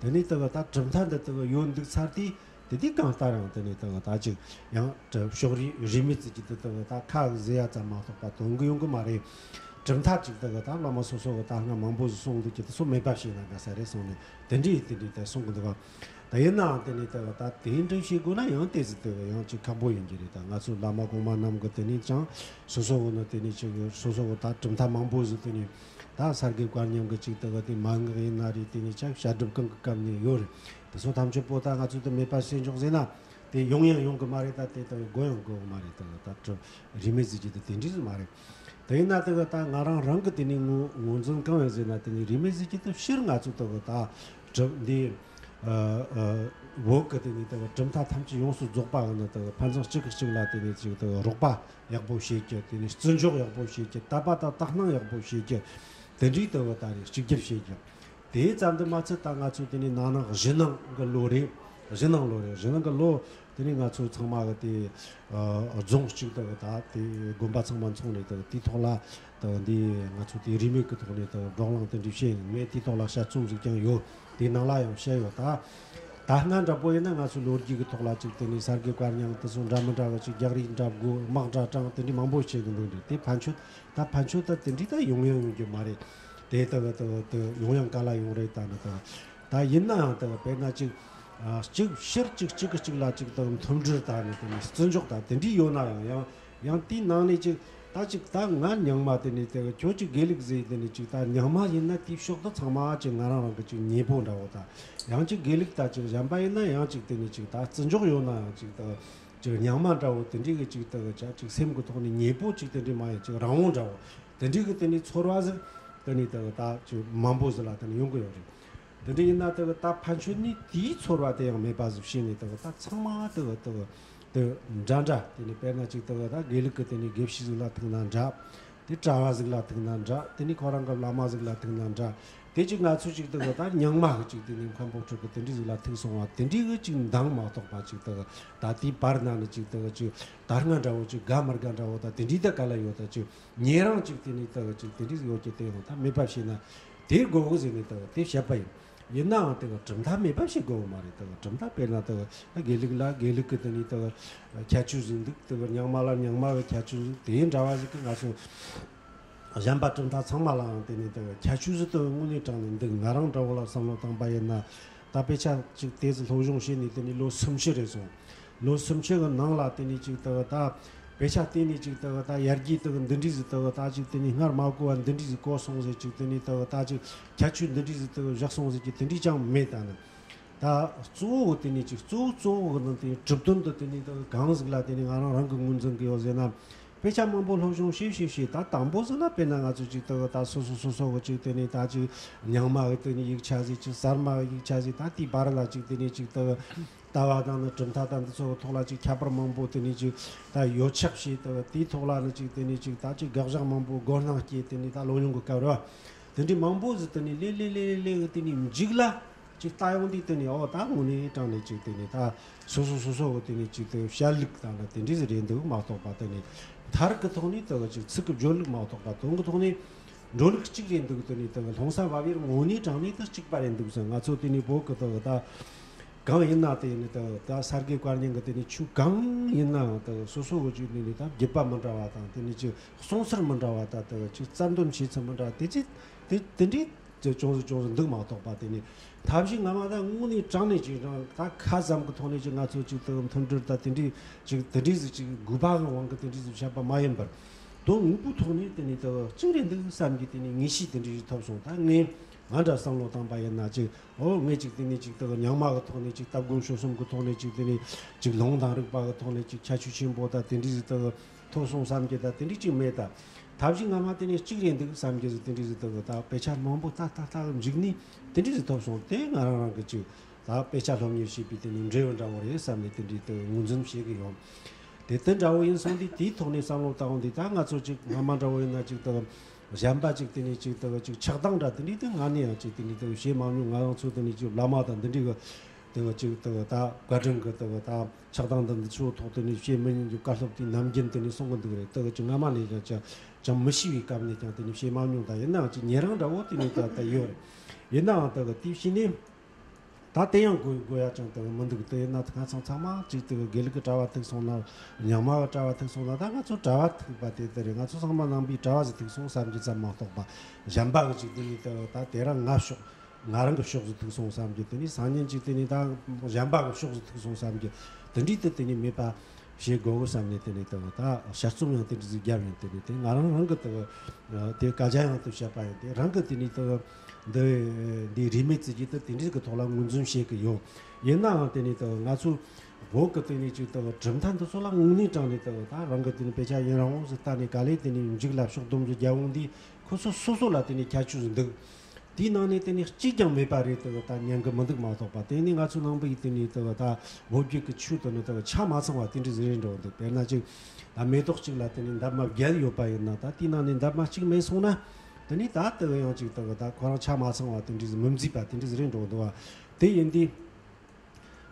དེ་ནས་ལྟ་བུ་ད་གྲུབ་མཐའ་འདི་ལྟ་བུ་ཡོད་འདུག་ཚར་དུས་དེ་དུས་གང་ལྟར་ཡང་དེ་ནས་ལྟ་བུ་ད་ཅིག་ཡང་ཕྱོགས་རིས་རིས་མེད་ཟེར་གྱི་དེ་ལྟ་བུ་ད་ཁ་ཟེར་ཡ་ཙམ་མ་གཏོགས་པ་དོན་གི་ཡོང་གི་མ་རེད། གྲུབ་མཐའ་ཅིག་ལྟ་བུ་ད་བླ་མ་སོ་སོ་གི་ད་སྔ་མང་པོ་ཟིག་གསུངས་འདུག་ཀྱི་དེ་ཚོ་མེད་པ་བྱས་ན་དགའ་ས་རེད་གསུངས་ནས་དེ་འདྲའི་དེ་འདྲའི་དེ་གསུང་གི་འདུག་ག་ད་ཡིན་ནའང་དེ་ནས་ལྟ་བུ་ད་དེ་འདྲ་བྱེད་དགོས་ན་ཡང་དེ་ཟིག་ལྟ་བུ་ཡང་ཅིག་ཁག་པོ་ཡིན་གྱི་རེད། ད་ང་ཚོ་བླ་མ་གོང་མ་རྣམས་གི་དེ་ནས་ཀྱང་སོ་སོ་གི་ནི་དེ་ནས་ཅིག་སོ་སོ་གི་ད་གྲུབ་མཐའ་མང་པོ་ཟིག་དེ་ནས། ད་ས་དགེ་བཀའ་རྙིང་གི་ཅིག་ལྟ་བུ་དེ་མན་ངག་ཡིན་ན་རེད། དེ་ནས་ཅིག་བཤད་སྒྲུབ་གང་གི་སྐབས་ནས་ཡོད་རེད། དེ་ཚོ་ཐམས་ཅད་པོ་ད་ང་ཚོས་དེ་མེད་པ་བྱེད་འཇོག་ཟེར་ན་དེ་ཡོང་ཡང་ཡོང་གི་མ་རེད། ད་དེ་ལྟ་བུ་དགོས་ཡང་དགོས་གི་མ་རེད། ལྟ་བུ་ད་གྲུབ་རིས་མེད་ཟེར་གྱི་དེ་དེ་འདྲ་ཟིག་མ་རེད། དེ་ཡིན་ན་ལྟ་བུ་ད་ང་རང་རང་གི་དེ་ནས་ངོས་ངོས་འཛིན་གང་ཡིན་ཟེར་ན་དེ་ནས་རིས་མེད་ཟེར་གྱི་དེ་སྤྱིར་ང་ཚོ་ལྟ་བུ་ད་གྲུབ་འདི་ཨ་ཨ་བོད་ཀྱི་དེ་ནས་ལྟ་བུ་གྲུབ་མཐའ་ཐམས་ཅད་ཡོངས་སུ་རྫོགས་པ་གི་ནི་ལྟ་བུ་ཕན་ཚུན་གཅིག་གིས་གཅིག་ལ་དེ་ནས་ཅིག་ལྟ་བུ་རོགས་པ། ཡག་པོ་བྱེད་རྒྱུ། དེ་ནས་བརྩི་འཇོག་ཡག་པོ་བྱེད་རྒྱུ། དད་པ་དང་དག་སྣང་ཡག་པོ་བྱེད་རྒྱུ། དེ་འདྲའི་ལྟ་བུ་ད་རེས་གཅིག་གྱུར་བྱེད་རྒྱུ། དེ་ཙམ་དུ་མ་ཚད་ད་ང་ཚོ་དེ་ནས་ན་ནིང་གཞེས་ནིང་གི་ལོ་རེད། གཞེས་ནིང་ལོ་རེད། གཞེས་ནིང་གི་ལོ་དེ་ནས་ང་ཚོ་ཚང་མ་གི་དེ་ཨ་རྫོང་གཅིག་ལྟ་བུ་ད་དེ་དགོན་པ་ཚང་མ་འཚོགས་ནས་ལྟ་བུ་དེའི་ཐོག་ལ་ལྟ་བུ་འདི་ང་ཚོ་དེ་རིས་མེད་ཀྱི་ཐོག་ནས་ལྟ་བུ་བགྲོ་གླེང་དེ་འདྲ་བྱས་ནས་ངས་དེའི་ཐོག་ལ་དཔྱད་རྩོམ་ཟིག་ཀྱང་ཡོད། དེའི་ནང་ལ་ཡང་བཤད་ཡོད། ད་ད་སྔ་འདྲ་པོ་ཡིན་ན་ང་ཚོ་ལོ་རྒྱུས་ཀྱི་ཐོག་ལ་ཅིག་དེ་ནས་ས་དགེ་བཀའ་རྙིང་དེ་ཚོ་འདྲ་མི་འདྲ་བ་ཅིག་རྒྱག་རེས་འདྲ་དགོས། དམག་འདྲ་དྲངས། དེ་འདྲའི་མང་པོ་བྱེད་གི་འདུག་འདྲ། དེ་ཕན་ཆོད་ད་ཕན་ཆོད་ད་དེ་འདྲའི་ད་ཡོང་ཡང་ཡོང་རྒྱུ་མ་རེད། དེ་ལྟ་བུ་ལྟ་བུ་དེ་ཡོང་ཡང་ག་ལ་ཡོང་རེད། ད་ནི་ད་ད་ཡིན་ན་ཡང་ལྟ་བུ་དཔེར་ན་ཅིག་ཨ་གཅིག་ཕྱིར་གཅིག་གཅིག་གིས་གཅིག་ལ་ཅིག་ད་མཐུན་སྒྲིལ་ད་ནི་དེ་ནས་བརྩི་འཇོག་ད་དེ་འདྲའི་ཡོད་ན་ཡང་ཡང་། ཡང་དེའི་ནང་ནས་ཅིག་ད་ཅིག་ད་ང་རྙིང་མ་དེ་ནས་དེ་ཁྱོད་ཅིག་དགེ་ལུགས་ཟེར། དེ་ནས་ཅིག་ད་རྙིང་མ་ཡིན་ན་དེའི་ཕྱོགས་དུ་ཚང་མ་ཅིག་ང་རང་རང་གི་ཅིག་ཉེ་པོ་འདྲ་བོ་ད། ཡང་ཅིག་དགེ་ལུགས་ད་ཅིག་གཞན་པ་ཡིན་ན་ཡང་ཅིག་དེ་ནས་ཅིག་ད་བརྩི་འཇོག་ཡོད་ན་ཡང་ཅིག་ད་ཅིག་རྙིང་མ་འདྲ་བོ་དེ་འདྲའི་གི་ཅིག་ད་ཅིག་སེམས་ཀྱི་ཐོག་ནས་ཉེ་པོ་ཅིག་དེ་འདྲའི་མ་ཡིན་ཅིག་རང་དབང་འདྲ་བོ་དེ་འདྲའི་གི་དེ་ནས་ཚོར་བ་ཟིག་དེ་ནས་ད་ད་ཅིག་མང་པོ་ཟིག་ལ་དེ་ནས་ཡོང་གི་ཡོད་རེད། དེ་འདྲ་ཡིན་ན་ལྟ་བུ་ད་ཕན་ཆོད་ནས་དེའི་ཚོར་བ་དེ་ཡང་མེད་པ་ཟིག་བྱས་ནས་ལྟ་བུ་ད་ཚང་མ་ལྟ་བུ་ལྟ་བུ་ དེ་འདྲ་འདྲ། དེ་ནས་དཔེར་ན་ཅིག་དེ་གི་ད་དགེ་ལུགས་ཀྱི་དེ་ནས་དགེ་བཤེས་ཟིག་ལ་ཐུག་ན་འདྲ། དེ་གྲྭ་བ་ཟིག་ལ་ཐུག་ན་འདྲ། དེ་ནས་ཁོ་རང་གི་བླ་མ་ཟིག་ལ་ཐུག་ན་འདྲ། དེ་ཅིག་ང་ཚོས་ཅིག་དེ་གི་ད་རྙིང་མ་གི་ཅིག་དེ་ནས་མཁན་པོ་ཁྲི་གི་དེ་འདྲའི་ཟིག་ལ་ཐུག་སོང་བ་དེ་འདྲའི་གི་ཅིག་འདང་མ་གཏོགས་པ། ཅིག་དེ་གི་ད་དེའི་བར་ན་ནི་ཅིག་དེ་གི་ཅིག་ད་སྔ་འདྲ་བོ་ཅིག་དགའ་མི་དགའ་འདྲ་བོ་ད་དེ་འདྲའི་ད་ག་ལ་ཡོད། ད་ཅིག་ཉེ་རིང་ཅིག་དེ་ནས་དེ་གི་ཅིག་དེ་འདྲའི་ཟིག་ཡོད་ཀྱི། དེ་ཡང་ད་མེད་པ་བྱས་ན་དེ་དགོས་གི་ཟེར་ནས་དེ་གི་དེ་བཤད་པ་ཡིན། ཡིན་ནའང་དེ་གི་གྲུབ་མཐའ་མེད་པ་བྱེད་དགོས་མ་རེད། དེ་གི་གྲུབ་མཐའ་དཔེར་ན་དེ་གི་དགེ་ལུགས་ལ་དགེ་ལུགས་ཀྱི་དེ་ནས་དེ་གི་ཁྱད་ཆོས་ཟིག་འདུག། དེ་གི་རྙིང་མ་ལ་རྙིང་མ་གི་ཁྱད་ཆོས་ཟིག། དེ་འདྲ་བ་ཟིག་གི་ང་ཚོ་གཞན་པ་གྲུབ་མཐའ་ཚང་མ་ལའང་དེ་ནས་དེ་གི་ཁྱད་ཆོས་ཟིག་དེ་དངོས་གནས་དྲང་ནས་འདུག། ང་རང་འདྲ་བོ་ལ་བསམ་བློ་བཏང་པ་ཡིན་ན། ད་དཔེ་ཆ་ཅིག་དེ་ཟིག་སློབ་སྦྱོང་བྱས་ནས་དེ་ནས་ལོ་སུམ་ཅུ་རེད་སོང་། ལོ་སུམ་ཅུ་གི་ནང་ལ་དེ་ནས་ཅིག་དེ་གི་ད་དཔེ་ཆ་བལྟས་ནས་ཅིག་དེ་གི་ད་ཡར་རྒྱས་དེ་གི་འདི་འདྲའི་ཟིག། དེ་གི་ད་ཅིག་དེ་ནས་སྔར་མ་གོ་བ་འདི་འདྲའི་ཟིག་གོ་སོང་ཟེར། ཅིག་དེ་ནས་དེ་གི་ད་ཅིག་ཁྱད་ཆོས་འདི་འདྲའི་ཟིག་དེ་གི་བཞག་སོང་ཟེར་གྱི་དེ་འདྲའི་ཅང་མེད། ད་ནི་ད་གཙོ་བོ་དེ་ནས་ཅིག་གཙོ་བོ་གཙོ་བོ་གི་ནང་དེ་གྲུབ་དོན་དུ་དེ་ནས་དེ་གི་གང་ཟིག་ལ་དེ་ནས་ང་རང་རང་གི་ངོས་འཛིན་གི་ཡོད་ཟེར་ན། དཔེ་ཆ་མང་པོ་སློབ་སྦྱོང་བྱས་བྱས་བྱས། ད་དང་པོ་ཟིག་ན་དཔེར་ན་ང་ཚོ་ཅིག་དེ་གི་ད་སོ་སོ་སོ་སོ་གི་ཅིག་དེ་ནས་ད་ཅིག་རྙིང་མ་གི་དེ་ནས་ཡིག་ཆ་ཟིག། ཅིག་གསར་མ་གི་ཡིག་ཆ་ཟིག། ད་དེའི་བར་ལ་ཅིག་དེ་ནས་ཅིག་དེ་གི་ལྟ་བ་དང་ནི་གྲུབ་མཐའ་དང་འདི་ཚོ་གི་ཐོག་ལ་ཅིག་ཁྱད་པར་མང་པོ་དེ་ནས་ཅིག་ད་ཡོད་ཆགས་བྱས། དེ་གི་དེའི་ཐོག་ལ་ནི་ཅིག་དེ་ནས་ཅིག་ད་ཅིག་དགག་བཞག་མང་པོ་མགོ་སྣང་སྐྱེས། དེ་ནས་ད་ལོ་ཡོང་གི་སྐབས་རེད་བ། དེ་འདྲའི་མང་པོ་ཟིག་དེ་ནས་ལས་ལས་ལས་ལས་གི་དེ་ནས་མཇུག་ལ་ཅིག་ལྟ་ཡོང་དུས་དེ་ནས་ཨོ་ད་དངོས་གནས་དྲང་ནས་ཅིག་དེ་ནས་ད་སོ་སོ་སོ་སོ་གི་དེ་ནས་ཅིག་དེ་བཤད་ལུགས་དང་ལ་དེ་འདྲའི་ཟིག་རེད་འདུག་མ་གཏོགས་པ། དེ་ནས་མཐར་གི་ཐོག་ནས་དེ་གི་ཅིག་ཚིག་གི་སྦྱོར་ལུགས་མ་གཏོགས་པ། དོན་གི་ཐོག་ནས་འགྲོ་ལུགས་གཅིག་རེད་འདུག། དེ་ནས་དེ་གི་ལྷུང་བཟེད་འབབ་ཡུལ་དངོས་གནས་དྲང་ནས་དེ་གཅིག་པ་རེད་འདུག་ཟེར། ང་ཚོ་དེ་ནས་བོད་གི་དེ་གི་ད་གང་ཡིན་ན་དེ་ནས་དེ་གི་ད་ས་དགེ་བཀའ་རྙིང་གི་དེ་ནས་ཆོས་གང་ཡིན་ནའང་དེ་གི་སོ་སོ་གི་ཅིག་དེ་ནས་ད་བརྒྱུད་པ་མི་འདྲ་བ་དང་དེ་ནས་ཅིག་གསུང་ཚུལ་མི་འདྲ་བ་དང་དེ་གི་ཅིག་རྩ་འདོན་བྱེད་ཚུལ་མི་འདྲ་བ་དེ་ཅིག་དེ་དེ་འདྲའི་དེ་ཅུང་ཟད་ཅུང་ཟད་འདུག་མ་གཏོགས་པ། དེ་ནས་ཐབས་ཤེས་སྔ་མ་ད་དངོས་གནས་དྲང་ནས་ཅིག་རང་ད་ཁ་ཙམ་གི་ཐོག་ནས་ཅིག་ང་ཚོ་ཅིག་དེ་གི་མཐུན་སྒྲིལ་ད་དེ་འདྲའི་ཅིག་དེ་འདྲའི་ཟིག་ཅིག་དགོས་པ་གི་དབང་གིས་དེ་འདྲའི་ཟིག་བཤད་པ་མ་ཡིན་པར། དོན་དངོས་པོའི་ཐོག་ནས་དེ་ནས་དེ་གི་གཅིག་རེད་འདུག་བསམ་གྱི་དེ་ནས་ངེས་ཤེས་དེ་འདྲའི་ཞིག་ཐོབ་སོང་། ད་ངས་ང་འདྲ་བསམ་བློ་བཏང་པ་ཡིན་ན་ཅིག་ཨོ་ངས་ཅིག་དེ་ནས་ཅིག་དེ་གི་རྙིང་མ་གི་ཐོག་ནས་ཅིག་ལྟ་སྒོམ་སྤྱོད་གསུམ་གི་ཐོག་ནས་ཅིག་དེ་ནས་ཅིག་ལུང་དང་རིགས་པ་གི་ཐོག་ནས་ཅིག་ཁྱད་ཆོས་ཆེན་པོ་ད་དེ་འདྲའི་ཟིག་དེ་གི་ཐོབ་སོང་བསམ་གྱི་ད་དེ་འདྲའི་ཅིག་མེད། ད་ཐབས་ཤེས་སྔ་མ་དེ་ནས་གཅིག་རེད་འདུག་བསམ་གྱི་ཟིག་དེ་འདྲའི་ཟིག་དེ་གི་ད་དཔེ་ཆ་མང་པོ་ལྟ་ལྟ་ལྟ་གི་མཇུག་ནས་དེ་འདྲའི་ཟིག་ཐོབ་སོང་། དེ་ང་རང་རང་གི་ཅིག་ད་དཔེ་ཆ་སློབ་གཉེར་བྱེད་པའི་དེ་ནས་འབྲས་བུ་འདྲ་བོ་རེད་བསམ་ནས་དེ་འདྲའི་དེ་གི་ངོས་འཛིན་བྱེད་གི་ཡོད། དེ་དེ་འདྲ་བོ་ཡིན་སོང་དུས་དེའི་ཐོག་ནས་བསམ་བློ་བཏང་འོང་དུས། ད་ང་ཚོ་ཅིག་སྔ་མ་འདྲ་བོ་ཡིན་ན་ཅིག་དེ་གི་གཞན་པ་ཅིག་དེ་ནས་ཅིག་དེ་གི་ཅིག་ཆགས་སྡང་འདྲ་དེ་འདྲའི་དེ་ང་ནས་ཡང་ཅིག་དེ་ནས་དེ་གི་བྱེད་མ་མྱོང་། ང་རང་ཚོ་དེ་ནས་ཅིག་བླ་མ་དང་འདི་འདྲའི་གི་དེ་གི་ཅིག་དེ་གི་ད་བཀའ་དྲིན་གི་དེ་གི་ད་ཆགས་སྡང་དང་འདི་ཚོའི་ཐོག་དེ་ནས་བཤད་མི་ཉན་རྒྱུ་བཀའ་སློབ་དེ་ནམ་རྒྱུན་དེ་ནས་གསུང་གི་འདུག་རེད། དེ་གི་ཅིག་སྔ་མ་ནས་ཀྱང་ཅང་ཅང་མི་ཤེས་པའི་སྐབས་ནས་ཀྱང་དེ་ནས་བཤད་མ་མྱོང་། ད་ཡིན་ནའང་ཅིག་ཉེ་རིང་འདྲ་བོ་དེ་ནས་ད་ད་ཡོད་རེད། ཡིན་ནའང་དེ་གི་དེ་བྱས་ནས་ད་དེ་ཡང་དགོས་དགོས་ཡ་ཅང་དེ་གི་མི་འདུག། དེ་ཡིན་ན་ང་ཚང་ཚང་མ་ཅིག་དེ་གི་དགེ་ལུགས་ཀྱི་གྲྭ་བ་ཐུག་སོང་ན། རྙིང་མ་གི་གྲྭ་བ་ཐུག་སོང་ན། ད་ང་ཚོ་གྲྭ་བ་ཐུག་པ་དེ་དེ་རེད། ང་ཚོ་ཚང་མ་ནང་པའི་གྲྭ་བ་ཟིག་ཐུག་སོང་བསམ་རྒྱུ་ཙམ་མ་གཏོགས་པ། གཞན་པ་གི་ཅིག་དེ་ནས་དེ་གི་ད་དེ་རང་ང་ཕྱོགས། ང་རང་གི་ཕྱོགས་སུ་ཐུག་སོང་བསམ་གྱི། དེ་ནས་སང་ཉིན་ཅིག་དེ་ནས་ད་གཞན་པ་གི་ཕྱོགས་སུ་ཐུག་སོང་བསམ་གྱི། དེ་འདྲའི་དེ་དེ་ནས་མེད་པ་བྱེད་དགོས་གི་བསམ་ནས། དེ་ནས་དེ་ད་དཔྱད་རྩོམ་ཡང་དེ་འདྲ་ཟིག་བརྒྱབ་ཡིན། དེ་ནས་དེ་ང་རང་རང་གི་དེ་དེ་སྐད་ཆ་ཡང་དེ་བཤད་པ་ཡིན། དེ་རང་གི་དེ་ནས་དེ་འདི་འདི་རིས་མེད་ཙི་གི་དེ་དེ་འདྲའི་གི་ཐོག་ལ་ངོས་འཛིན་བྱེད་གི་ཡོད། ཡིན་ནའང་དེ་ནས་དེ་ང་ཚོ་བོད་གི་དེ་ནས་ཅིག་དེ་གྲུབ་མཐའ་འདི་ཚོ་ལ་དངོས་གནས་དྲང་ནས་དེ་ད་རང་གི་དེ་ནས་དཔེ་ཆ་ཡུན་རིང་བོ་ཟིག་ལྟ་ནས་ག་ལེ་དེ་ནས་མཇུག་ལ་ཕྱོགས་བསྡོམས་ཟིག་བརྒྱབ་འོང་དུས། ཁོ་ཚོ་སོ་སོ་ལ་དེ་ནས་ཁྱད་ཆོས་ཟིག་འདུག། དེའི་ནང་ནས་དེ་ནས་གཅིག་ཀྱང་མེད་པ་རེད། དེ་གི་ད་ཉན་གི་མི་འདུག་མ་གཏོགས་པ། དེ་ནས་ང་ཚོ་ནང་པའི་དེ་ནས་དེ་གི་ད་བོད་བརྒྱུད་ཀྱི་ཆོས་དེ་ནི་དེ་གི་ཆ་མ་ཚང་བ་དེ་འདྲ་ཟིག་རེད་འགྲོ་འདུག། དཔེར་ན་ཅིག་ད་མེ་ཏོག་གཅིག་ལ་དེ་ནས་འདབ་མ་བརྒྱད་ཡོད་པ་ཡིན་ན། ད་དེའི་ནང་ནས་འདབ་མ་གཅིག་མེད་སོང་ན། དེ་ནས་ད་དེ་གི་ཡང་ཅིག་དེ་གི་ད་ཁོ་རང་ཆ་མ་ཚང་བ་དེ་འདྲ་ཟིག་མི་མཛེས་པ་དེ་འདྲ་ཟིག་རེད་འགྲོ་འདུག་བ། དེ་ཡིན་དུས།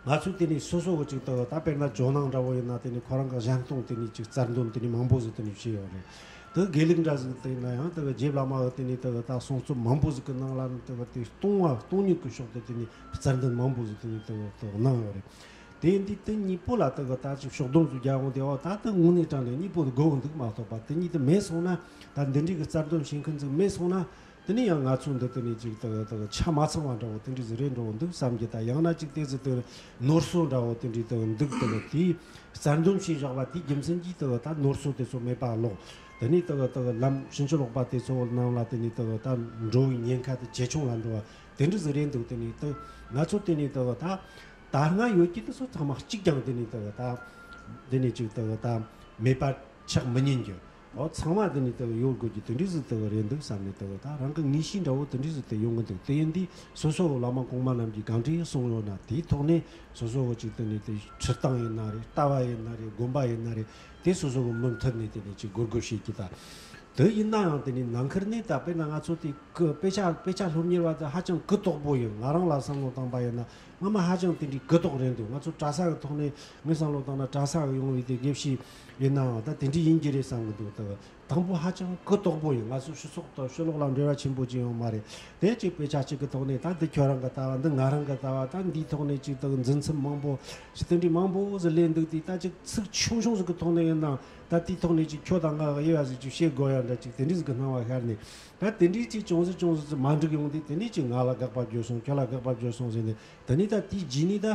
ང་ཚོས་དེ་ནས་སོ་སོ་གི་ཅིག་དེ་གི་ད་དཔེར་ན་ཇོ་ནང་འདྲ་བོ་ཡིན་ན། དེ་ནས་ཁོ་རང་གི་གཞན་སྟོང་དེ་ནས་ཅིག་རྩལ་འདོན་དེ་ནས་མང་པོ་ཟིག་དེ་ནས་བྱས་ཡོད་རེད། དེ་དགེ་ལུགས་འདྲ་ཟིག་དེ་ཡིན་ན་ཡང་དེ་གི་རྗེ་བླ་མ་གི་དེ་ནས་དེ་གི་ད་གསུང་རྩོམ་མང་པོ་ཟིག་གི་ནང་ལ་ནི་དེ་གི་དེ་སྟོང་བ་སྟོང་ཉིད་ཀྱི་ཕྱོགས་དེ་དེ་ནས་རྩལ་འདོན་མང་པོ་ཟིག་དེ་ནས་དེ་གི་དེ་གི་གནང་ཡོད་རེད། དེ་ཡིན་དུས་དེ་གཉིས་པོ་ལ་དེ་གི་ད་ཅིག་ཕྱོགས་བསྡོམས་ཟིག་རྒྱག་འོང་དུས། ཨོ་ད་དེ་དངོས་གནས་དྲང་ནས་གཉིས་པོ་དགོས་འདུག་མ་གཏོགས་པ། དེ་གཉིས་དེ་མེད་སོང་ན། ད་འདི་འདྲའི་གི་རྩལ་འདོན་བྱེད་མཁན་ཟིག་མེད་སོང་ན། དེ་ནས་ཡང་ང་ཚོ་འདི་དེ་ནས་ཅིག་དེ་དེ་ཆ་མ་ཚང་བ་འདྲ་བོ་དེ་འདྲ་ཟིག་རེད་འགྲོ་འདུག་བསམ་གྱི། ད་ཡང་ན་ཅིག་དེ་ཟིག་དེ་ནོར་སྲོལ་འདྲ་བོ་དེ་འདྲ་དེ་འདུག། དེ་དེའི་རྩལ་འདོན་བྱས་བཞག་པ་དེའི་རྒྱུ་མཚན་གྱིས་དེ་ད་ནོར་སྲོལ་དེ་ཚོ་མེད་པ་ལོག། དེ་ནས་དེ་དེ་ལམ་ཕྱིན་ཅི་ལོག་པ་དེ་ཚོ་ནང་ལ་དེ་ནས་དེ་ད་འགྲོ་བའི་ཉེན་ཁ་དེ་ཇེ་ཆུང་ལ་འགྲོ་བ་དེ་འདྲ་ཟིག་རེད་འདུག། དེ་ནས་དེ་ང་ཚོ་དེ་ནས་དེ་ད་ད་སྔ་ཡོད་ཀྱི་དེ་ཚོ་ཚང་མ་གཅིག་ཀྱང་དེ་ནས་དེ་ད་དེ་ནས་ཅིག་དེ་ད་མེད་པ་ཆགས་མི་ཉན་རྒྱུ། ཨོ་ཚང་མ་དེ་ནི་དེ་ཡོད་དགོས་ཀྱི་དེ་འདྲའི་ཟིག་དེ་རེད་འདུག་བསམ་ནས་དེ་ད་རང་གི་ངེས་ཤེས་འདྲ་བོ་དེ་འདྲའི་ཟིག་དེ་ཡོང་གི་འདུག་དེ་ཡིན་དུས་སོ་སོ་བླ་མ་གོང་མ་རྣམས་ཀྱིས་གང་འདྲའི་གསུངས་ཡོད་ན་དེའི་ཐོག་ནས་སོ་སོ་བོ་ཅིག་དེ་ནི་དེ་ཁྲིད་སྟངས་ཡིན་ན་རེད། ལྟ་བ་ཡིན་ན་རེད། སྒོམ་པ་ཡིན་ན་རེད། དེ་སོ་སོ་བོ་མུ་མཐུད་ནས་དེ་ནི་ཅིག་སྒོར་སྒོར་བྱེད་ཀྱི་ད། དེ་ཡིན་ན་ཡང་དེ་ནི་ནང་ཁུལ་ནས་ད་དཔེར་ན་ང་ཚོ་དེ་གི་དཔེ་ཆ་དཔེ་ཆ་སློབ་གཉེར་བ་དེ་ཧ་ཅང་གུ་དོག་པོ་ཡིན། ང་རང་ལ་བསམ་བློ་བཏང་པ་ཡིན་ན་སྔ་མ་ཧ་ཅང་དེ་འདྲའི་གུ་དོག་རེད་འདུག་ང་ཚོ་གྲྭ་ས་གི་ཐོག་ནས་ངས་བསམ་བློ་བཏང་ན་གྲྭ་ས་གི་ཡོང་བའི་དེ་དགེ་བཤེས་ཡིན་ན་ཡང་ད་དེ་འདྲའི་ཡིན་གྱི་རེད་བསམ་གི་འདུག་ད་དང་པོ་ཧ་ཅང་གུ་དོག་པོ་ཡིན། ང་ཚོ་སྤྱི་ཚོགས་དང་ཕྱི་ལོགས་ལ་འབྲེལ་བ་ཆེན་པོ་ཅིག་ཡོད་མ་རེད། དེ་གཅིག་དཔེ་ཆ་གཅིག་གི་ཐོག་ནས་ད་འདི་ཁྱོད་རང་གི་ལྟ་བ། འདི་ང་རང་གི་ལྟ་བ། ད་འདིའི་ཐོག་ནས་གཅིག་ད་འཛིན་ཚུལ་མང་པོ་ཞིག་དེ་འདྲའི་མང་པོ་ཟིག་སླེབས་འདུག་དེ་ད་གཅིག་ཚིག་ཆུང་ཆུང་ཟིག་གི་ཐོག་ནས་ཡིན་ན་ད་དེའི་ཐོག་ནས་གཅིག་ཁྱོད་དང་ང་གི་དབྱེ་བ་ཟིག་ཅིག་བྱེད་དགོས་ཡ་འདྲ་གཅིག་དེ་འདྲའི་ཟིག་གི་སྣང་བ་ཤར་ནས། ད་དེ་འདྲའི་ཅིག་ཅུང་ཟད་ཅུང་ཟད་ཅིག་མ་འགྲིག་ཡོང་དུས་དེ་ནས་ཅིག་ང་ལ་དགག་པ་བརྗོད་སོང་། ཁྱོད་ལ་དགག་པ་བརྗོད་སོང་ཟེར་ནས། དེ་ནས་ད་དེའི་རྗེས་ནས་ད་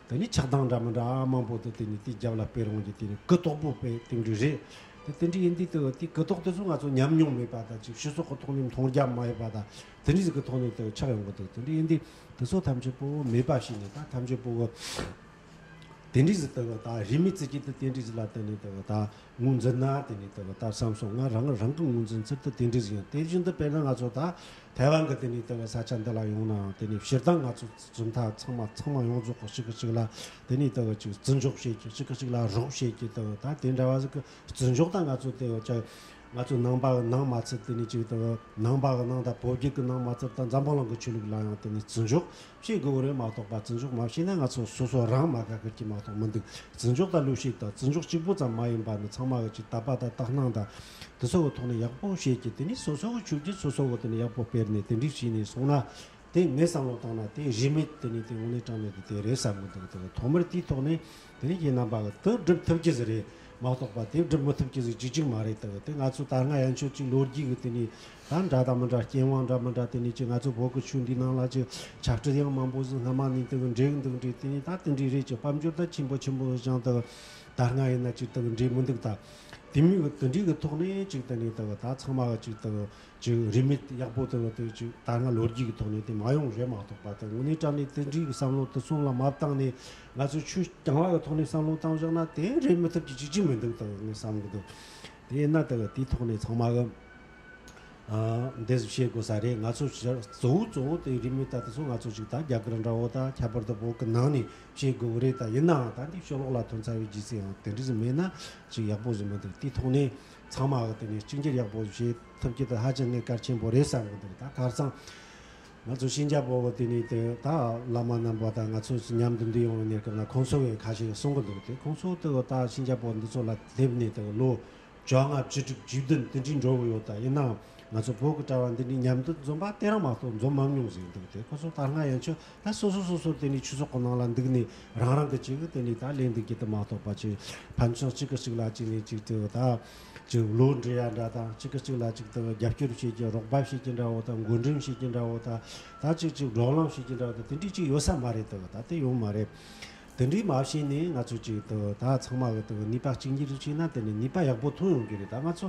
དེ་ནས་ཆགས་སྡང་འདྲ་མི་འདྲ་མང་པོ་དེ་དེ་ནས་དེའི་རྒྱབ་ལ་སྤེལ་འོང་གི། དེ་ནས་གུ་དོག་པོ་དཔེ་དེ་འདྲའི་རེད། དེ་དེ་འདྲའི་ཡིན་དུས་དེ་དེ་གུ་དོག་དེ་ཚོ་ང་ཚོ་ཉམས་མྱོང་མེད་པ་དང་ཅིག་སྤྱི་ཚོགས་ཀྱི་ཐོག་ནས་མཐོང་རྒྱ་མ་ཡོད་པ་དང་དེ་འདྲའི་ཟིག་གི་ཐོག་ནས་དེ་ཆགས་ཡོང་གི་འདུག་དེ་འདྲའི་ཡིན་དུས་དེ་ཚོ་ཐམས་ཅད་པོ་མེད་པ་བྱས་ནས་ད་ཐམས་ཅད་པོ་གི་དེ་འདྲའི་ཟིག་ལྟ་བུ་ད་རིས་མེད་ཚིག་གི་དེ་དེ་འདྲའི་ཟིག་ལ་བརྟེན་ནས་ལྟ་བུ་ད་ངོས་འཛིན་ན་དེ་ནས་ལྟ་བུ་ད་བསམ་སོང་། ང་རང་རང་གི་ངོས་འཛིན་ཚུལ་དུ་དེ་འདྲའི་ཟིག་ཡིན། དེ་བཞིན་དུ་དཔེར་ན་ང་ཚོ་ད་ཐའེ་ཝན་གི་དེ་ནས་ལྟ་བུ་ས་ཆ་འདི་ལ་ཡོང་ནའང་དེ་ནས་སྤྱིར་བཏང་ང་ཚོ་གྲུབ་མཐའ་ཚང་མ་ཚང་མ་ཡོངས་རྫོགས་གི་གཅིག་གི་གཅིག་ལ་དེ་ནས་ལྟ་བུ་ཅིག་བརྩི་འཇོག་བྱེད་ཀྱི། གཅིག་གི་གཅིག་ལ་རོགས་བྱེད་ཀྱི། ལྟ་བུ་ད་དེ་འདྲ་བ་ཟིག་གི་བརྩི་འཇོག་ད་ང་ཚོ་ལྟ་བུ་ཅིག་ང་ཚོ་ནང་པ་གི་ནང་མ་ཚད་དེ་ནས་ཅིག་ལྟ་བུ་ནང་པ་གི་ནང་དང་བོད་བརྒྱུད་གི་ནང་མ་ཚད་ད་འཛམ་བུ་གླིང་གི་ཆོས་ལུགས་ལ་ཡང་དེ་ནས་བརྩི་འཇོག་བྱེད་དགོས་རེད་མ་གཏོགས་པ། བརྩི་འཇོག་མ་བྱས་ན་ང་ཚོ་སོ་སོ་རང་མ་དགའ་ཁུར་གྱི་མ་གཏོགས་མི་འདུག་བརྩི་འཇོག་དང་བློ་ཤེད་དང་བརྩི་འཇོག་གཅིག་པོ་ཙམ་མ་ཡིན་པ་ནི་ཚང་མ་གི་ཅིག་དད་པ་དང་དག་སྣང་དང་དེ་ཚོ་གི་ཐོག་ནས་ཡག་པོ་བྱེད་ཀྱི། དེ་ནས་སོ་སོ་གི་ཆོས་བརྒྱུད་སོ་སོ་གི་དེ་ནས་ཡག་པོ་སྤེལ་ནས་དེ་འདྲས་བྱས་ནས་སོང་ན། དེ་ངས་བསམ་བློ་བཏང་ན་དེ་རིས་མེད་དེ་ནས་དེ་དངོས་གནས་དྲང་གནས་དེ་དེ་རེད་བསམ་གི་འདུག་དེ་ཐོག་མར་དེའི་ཐོག་ནས་དེ་ནས་ཁྱེད་རྣམ་པ་གི་དེ་སྒྲུབ་ཐུབ་ཀྱི་ཟིག་རེད་མ་གཏོགས་པ་དེ་སྒྲུབ་མི་ཐུབ་ཀྱི་ཟིག་ཅིག་ཅིག་མ་རེད། དེ་དེ་ང་ཚོ་ད་སྔ་ཡན་ཆོད་ཅིག་ལོ་རྒྱུས་གི་དེ་ནས་ད་འདྲ་དང་མི་འདྲ། རྐྱེན་དབང་འདྲ་མི་འདྲ་དེ་ནས་ཅིག་ང་ཚོ་བོད་གི་ཆོས་འདིའི་ནང་ལ་ཅིག་ཆབ་སྲིད་ཡང་མང་པོ་ཟིག་སྔ་མ་ནས་དེ་གི་འདྲེས་གི་འདུག་འདྲེས། དེ་ནས་ད་དེ་འདྲས་རེད། ཅིག་དཔལ་འབྱོར་ད་ཆེན་པོ་ཆེན་པོ་ཟིག་ཅང་དེ་གི་ད་སྔ་ཡིན་ན་ཅིག་དེ་གི་འདྲེས་མི་འདུག་ད་དེ་མོ་གི་དེ་འདྲས་གི་ཐོག་ནས་ཅིག་དེ་ནས་དེ་གི་ད་ཚང་མ་གི་ཅིག་དེ་གི་ཅིག་རིས་མེད་ཡག་པོ་དེ་བ་དེ་ཅིག་ད་སྔ་ལོ་རྒྱུས་ཀྱི་ཐོག་ནས་དེ་མ་ཡོང་རེད་མ་གཏོགས་པ། དེ་དངོས་གནས་དྲང་གནས་དེ་འདྲའི་བསམ་བློ་དེ་ཚོ་ལ་མ་བཏང་ནས་ང་ཚོ་ཆོས་རྐྱང་བ་གི་ཐོག་ནས་བསམ་བློ་བཏང་བཞག་ན་དེ་རེད་མི་ཐུབ་ཀྱི་ཅིག་ཅིག་མི་འདུག་ད་ངས་བསམ་གི་འདུག་དེ་ཡིན་ན་དེ་གི་དེའི་ཐོག་ནས་ཚང་མ་གི་ཨ་འདི་ཚོ་བྱེད་དགོས་ས་རེད། ང་ཚོ་གཙོ་བོ་གཙོ་བོ་དེ་རིས་མེད་ད་དེ་ཚོ་ང་ཚོ་ཅིག་ད་རྒྱ་གར་འདྲ་བོ་ད་ཁྱད་པར་དུ་བོད་གི་ནང་ནས་བྱེད་དགོས་གི་རེད། ད་ཡིན་ནའང་ད་འདི་ཕྱི་ལོགས་ལ་ཐོན་ཚར་བའི་རྗེས་སུ་ཡང་དེ་འདྲ་ཟིག་མེད་ན་ཅིག་ཡག་པོ་ཟིག་མི་འདུག་དེའི་ཐོག་ནས། ཚང་མ་གི་དེ་ནས་གཅིག་གྱུར་ཡག་པོ་བྱེད་ཐུབ་ཀྱི་དེ་ཧ་ཅང་གི་གལ་ཆེན་པོ་རེད་བསམ་གི་འདུག་ད་ཁ་སང་ང་ཚོ་ཤིན་ཅང་པོ་གི་དེ་ནས་དེ་ད་བླ་མ་རྣམ་པ་དང་ང་ཚོ་མཉམ་དུ་འདི་ཡོང་བའི་གནས་སྐབས་ན་ཁོང་ཚོ་གི་ཁ་ཤས་གསུང་གི་འདུག་དེ་ཁོང་ཚོ་དེ་ད་ཤིན་ཅང་པོ་འདི་ཚོ་ལ་སླེབས་ནས་དེ་ལོ་བཅོ་ལྔ་བཅུ་དྲུག་བཅུ་བདུན་དེ་འདྲའི་འགྲོ་གི་ཡོད། ད་ཡིན་ནའང་ང་ཚོ་བོད་ཀྱི་གྲྭ་བ་འདི་འདྲའི་མཉམ་དུ་འཛོམས་པ་དེ་རང་མ་གཏོགས་འཛོམས་མ་མྱོང་ཟེར་འདུག་དེ་ཁོང་ཚོ་ད་སྔ་ཡན་ཆོད་ད་སོ་སོ་སོ་སོ་དེ་ནས་ཆོས་ཚོགས་ཀྱི་ནང་ལ་འདུག་ནས་རང་རང་གི་ཅིག་གི་དེ་ནས་ད་ལས་འདུག་གི་དེ་མ་གཏོགས་པ་ཅིག་ཕན་ཚུན་གཅིག་གིས་གཅིག་ལ་ཅིག་ནས་ཅིག་དེ་ད་ཅིག་བློ་འདྲི་ཡ་འདྲ་དང་། གཅིག་གིས་གཅིག་ལ་ཅིག་དེ་རྒྱབ་སྐྱོར་བྱེད་ཀྱི་རོགས་པ་བྱེད་ཀྱི་འདྲ་བོ་དང་། མགོ་འདྲེན་བྱེད་ཀྱི་འདྲ་བོ་དང་། ད་ཅིག་ཅིག་བགྲོ་གླེང་བྱེད་ཀྱི་འདྲ་བོ་དང་། དེ་འདྲས་ཅིག་ཡོད་ས་མ་རེད། དེ་ད་དེ་ཡོད་མ་རེད། དེ་འདྲས་མ་བྱས་ནས་ང་ཚོ་ཅིག་དེ་ད་ཚང་མ་གི་དེ་ནུས་པ་གཅིག་གྱུར་བྱས་ན་དེ་ནས་ནུས་པ་ཡག་པོ་ཐོན་ཡོང་གི་རེད། ད་ང་ཚོ་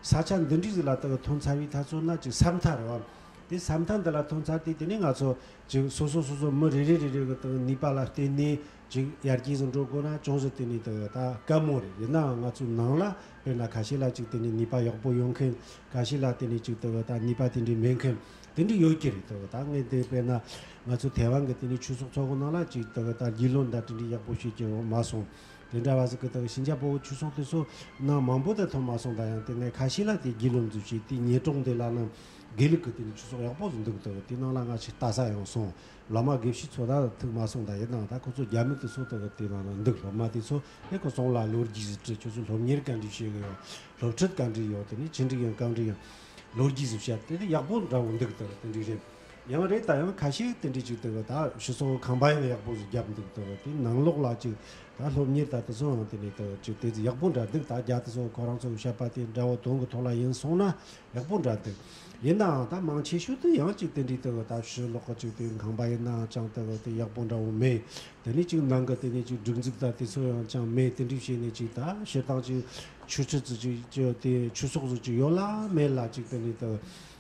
ས་ཆ་འདི་འདྲས་ཟིག་ལ་དེ་ཐོན་ཚར་བའི་ཐ་ཚོད་ན་ཅིག་ས་མཐའ་རེད་བ། དེ་ས་མཐའ་འདི་ལ་ཐོན་ཚར་དུས་དེ་ནས་ང་ཚོ་ཅིག་སོ་སོ་སོ་སོ་མི་རེ་རེ་རེ་རེ་གི་དང་ནུས་པ་ལ་བརྟེན་ནས་ཅིག་ཡར་རྒྱས་སུ་འགྲོ་དགོས་ན་ཅུང་ཟད་དེ་ནས་དེ་ད་དཀའ་མོ་རེད། ཡིན་ནའང་ང་ཚོའི་ནང་ལ་དཔེར་ན་ཁ་ཤས་ལ་ཅིག་དེ་ནས་ནུས་པ་ཡག་པོ་ཡོད་མཁན། ཁ་ཤས་ལ་དེ་ནས་ཅིག་དེ་ད་ནུས་པ་དེ་འདྲའི་མེད་མཁན་དེ་འདྲ་ཡོད་ཀྱི་རེད། དེ་ད་ངས་དེ་དཔེར་ན་ང་ཚོ་ཐའེ་ཝན་གི་དེ་ནས་ཆོས་ཚོགས་ཚོགས་གི་ནང་ལ་ཅིག་དེ་ད་རྒྱུས་ལོན་ད་དེ་འདྲའི་ཡག་པོ་བྱེད་ཀྱི་ཡོད་མ་སོང་། དེ་འདྲ་བ་ཟིག་གི་དང་ཤིན་ཅང་པོ་ཆོས་ཚོགས་དེ་ཚོ་ནང་མང་པོ་དེ་ཐོན་མ་སོང་། ད་ཡང་དེ་ངས་ཁ་ཤས་ལ་དེ་རྒྱུས་ལོན་ཟིག་བྱས། དེ་ཉེ་གྲོང་དེ་ལ་ནང་དགེ་ལུགས་ཀྱི་དེ་ནས་ཆོས་ཚོགས་ཡག་པོ་ཟིག་འདུག་དང་། དེ་ནང་ལ་ང་ཞིག་ལྟ་ས་ཡང་སོང་། བླ་མ་དགེ་བཤེས་ཚོ་ད་ཐུག་མ་སོང་། ད་ཡིན་ནའང་ད་ཁོ་ཚོ་རྒྱ་མི་དེ་ཚོ་དང་དེ་ནང་ལ་འདུག་སློབ་མ་དེ་ཚོ་དེ་ཁོ་ཚོ་ལ་ལོ་རྒྱུས་ཟིག་དྲིས། ཁྱོད་ཚོ་སློབ་གཉེར་ག་འདྲ་བྱེད་གི་ཡོད། སློབ་ཁྲིད་ག་འདྲ་ཡོད། དེ་ནས་ཆི་འདྲ་ཡིན་གང་འདྲ་ཡིན། ལོ་རྒྱུས་ཟིག་བཤད། དེ་དེ་ཡག་པོ་འདྲ་བོ་འདུག་དང་། དེ་འདྲ་རེད། ཡང་རེད། ད་ཡང་ཁ་ཤས་དེ་འདྲ་ཅིག་དེ་ད་ཕྱི་སོང་ཁང་པ་ཡང་ཡག་པོ་ཟིག་བརྒྱབ་འདུག་དང་། དེ་ནང་ལོགས་ལ་ཅིག་ད་སློབ་གཉེར་ད་དེ་ཚོ་ཡང་དེ་ནས་ད་ཅིག་དེ་ཚོ་ཡག་པོ་འདྲ་འདུག་ད་རྒྱ་དེ་ཚོ་ཁོ་རང་ཚོ་བཤད་པ་དེ་འདྲ་བོ་དོན་གི་ཐོག་ལ་ཡིན་སོང་ན་ཡག་པོ་འདྲ་འདུག་ཡིན་ནའང་ད་མང་ཆེ་ཤོས་དེ་ཡང་ཅིག་དེ་འདྲའི་དེ་ད་ཕྱི་ལོགས་གི་ཅིག་དེ་ཁང་པ་ཡིན་ནའང་ཅང་དེ་དེ་ཡག་པོ་འདྲ་བོ་མེད། དེ་ནས་ཅིག་ནང་གི་དེ་ནས་ཅིག་སྒྲིག་འཛུགས་ད་དེ་ཚོ་ཡང་ཅང་མེད། དེ་འདྲ་བྱས་ནས་ཅིག་ད་སྤྱིར་བཏང་ཅིག་ཆོས་ཁྲིད་ཅིག་ཅིག་དེ་ཆོས་ཚོགས་ཟིག་ཅིག་ཡོད་ལ་མེད་ལ་ཅིག་དེ་ནས་དེ་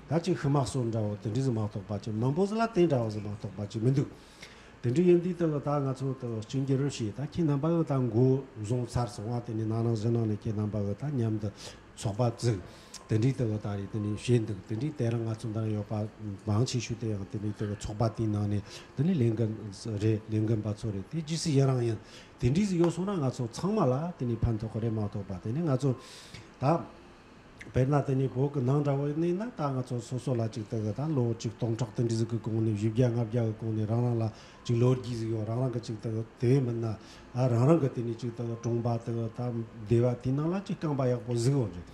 ད་ཅིག་ཤི་མ་གསོན་འདྲ་བོ་དེ་འདྲ་ཟིག་མ་གཏོགས་པ་ཅིག་མང་པོ་ཟིག་ལ་དེ་འདྲ་བོ་ཟིག་མ་གཏོགས་པ་ཅིག་མི་འདུག་དེ་འདྲ་ཡིན་དུས་དེ་ད་ང་ཚོ་དེ་གཅིག་གྱུར་བྱས། ད་ཁྱེད་རྣམ་པ་གི་ད་འགོ་བཟུང་ཚར་སོང་བ། དེ་ནས་ནང་ནང་བཞིན་ནང་ནས་ཁྱེད་རྣམ་པ་གི་ད་མཉམ་དུ་ ཚོགས་པ་བཙུགས། དེ་འདྲའི་དེ་གི་ད་རེས་དེ་ནས་བྱས་འདུག་དེ་འདྲའི་དེ་རིང་ང་ཚོ་འདིར་ཡོད་པ་མང་ཆེ་ཤོས་དེ་ཡང་དེ་ནས་དེ་གི་ཚོགས་པ་དེའི་ནང་ནས་དེ་ནས་ལས་འགན་རེད། ལས་འགན་པ་ཚོ་རེད། དེ་རྗེས་སུ་ཡི་རང་ཡིན། དེ་འདྲའི་ཟིག་ཡོད་སོང་ན་ང་ཚོ་ཚང་མ་ལ་དེ་ནས་ཕན་ཐོགས་གི་རེད་མ་གཏོགས་པ། དེ་ནས་ང་ཚོ་ད་དཔེར་ན་དེ་ནས་བོད་གི་ནང་འདྲ་བོ་ཡིན་ན་ད་ང་ཚོ་སོ་སོ་ལ་ཅིག་དེ་གི་ད་ལོ་གཅིག་སྟོང་ཕྲག་དེ་འདྲའི་ཟིག་གི་གོང་ནས་བཞི་བརྒྱ་ལྔ་བརྒྱ་གི་གོང་ནས་རང་རང་ལ་ཅིག་ལོ་རྒྱུས་ཟིག་ཡོད། རང་རང་གི་ཅིག་དེ་གི་དེ་བས་མིན་ན་ཨ་རང་རང་གི་དེ་ནས་ཅིག་དེ་གི་གྲོང་པ་དེ་གི་ད་སྡེ་བ་དེའི་ནང་ལ་ཅིག་རྐང་པ་ཡག་པོ་ཟིག་ཡོད་རེད།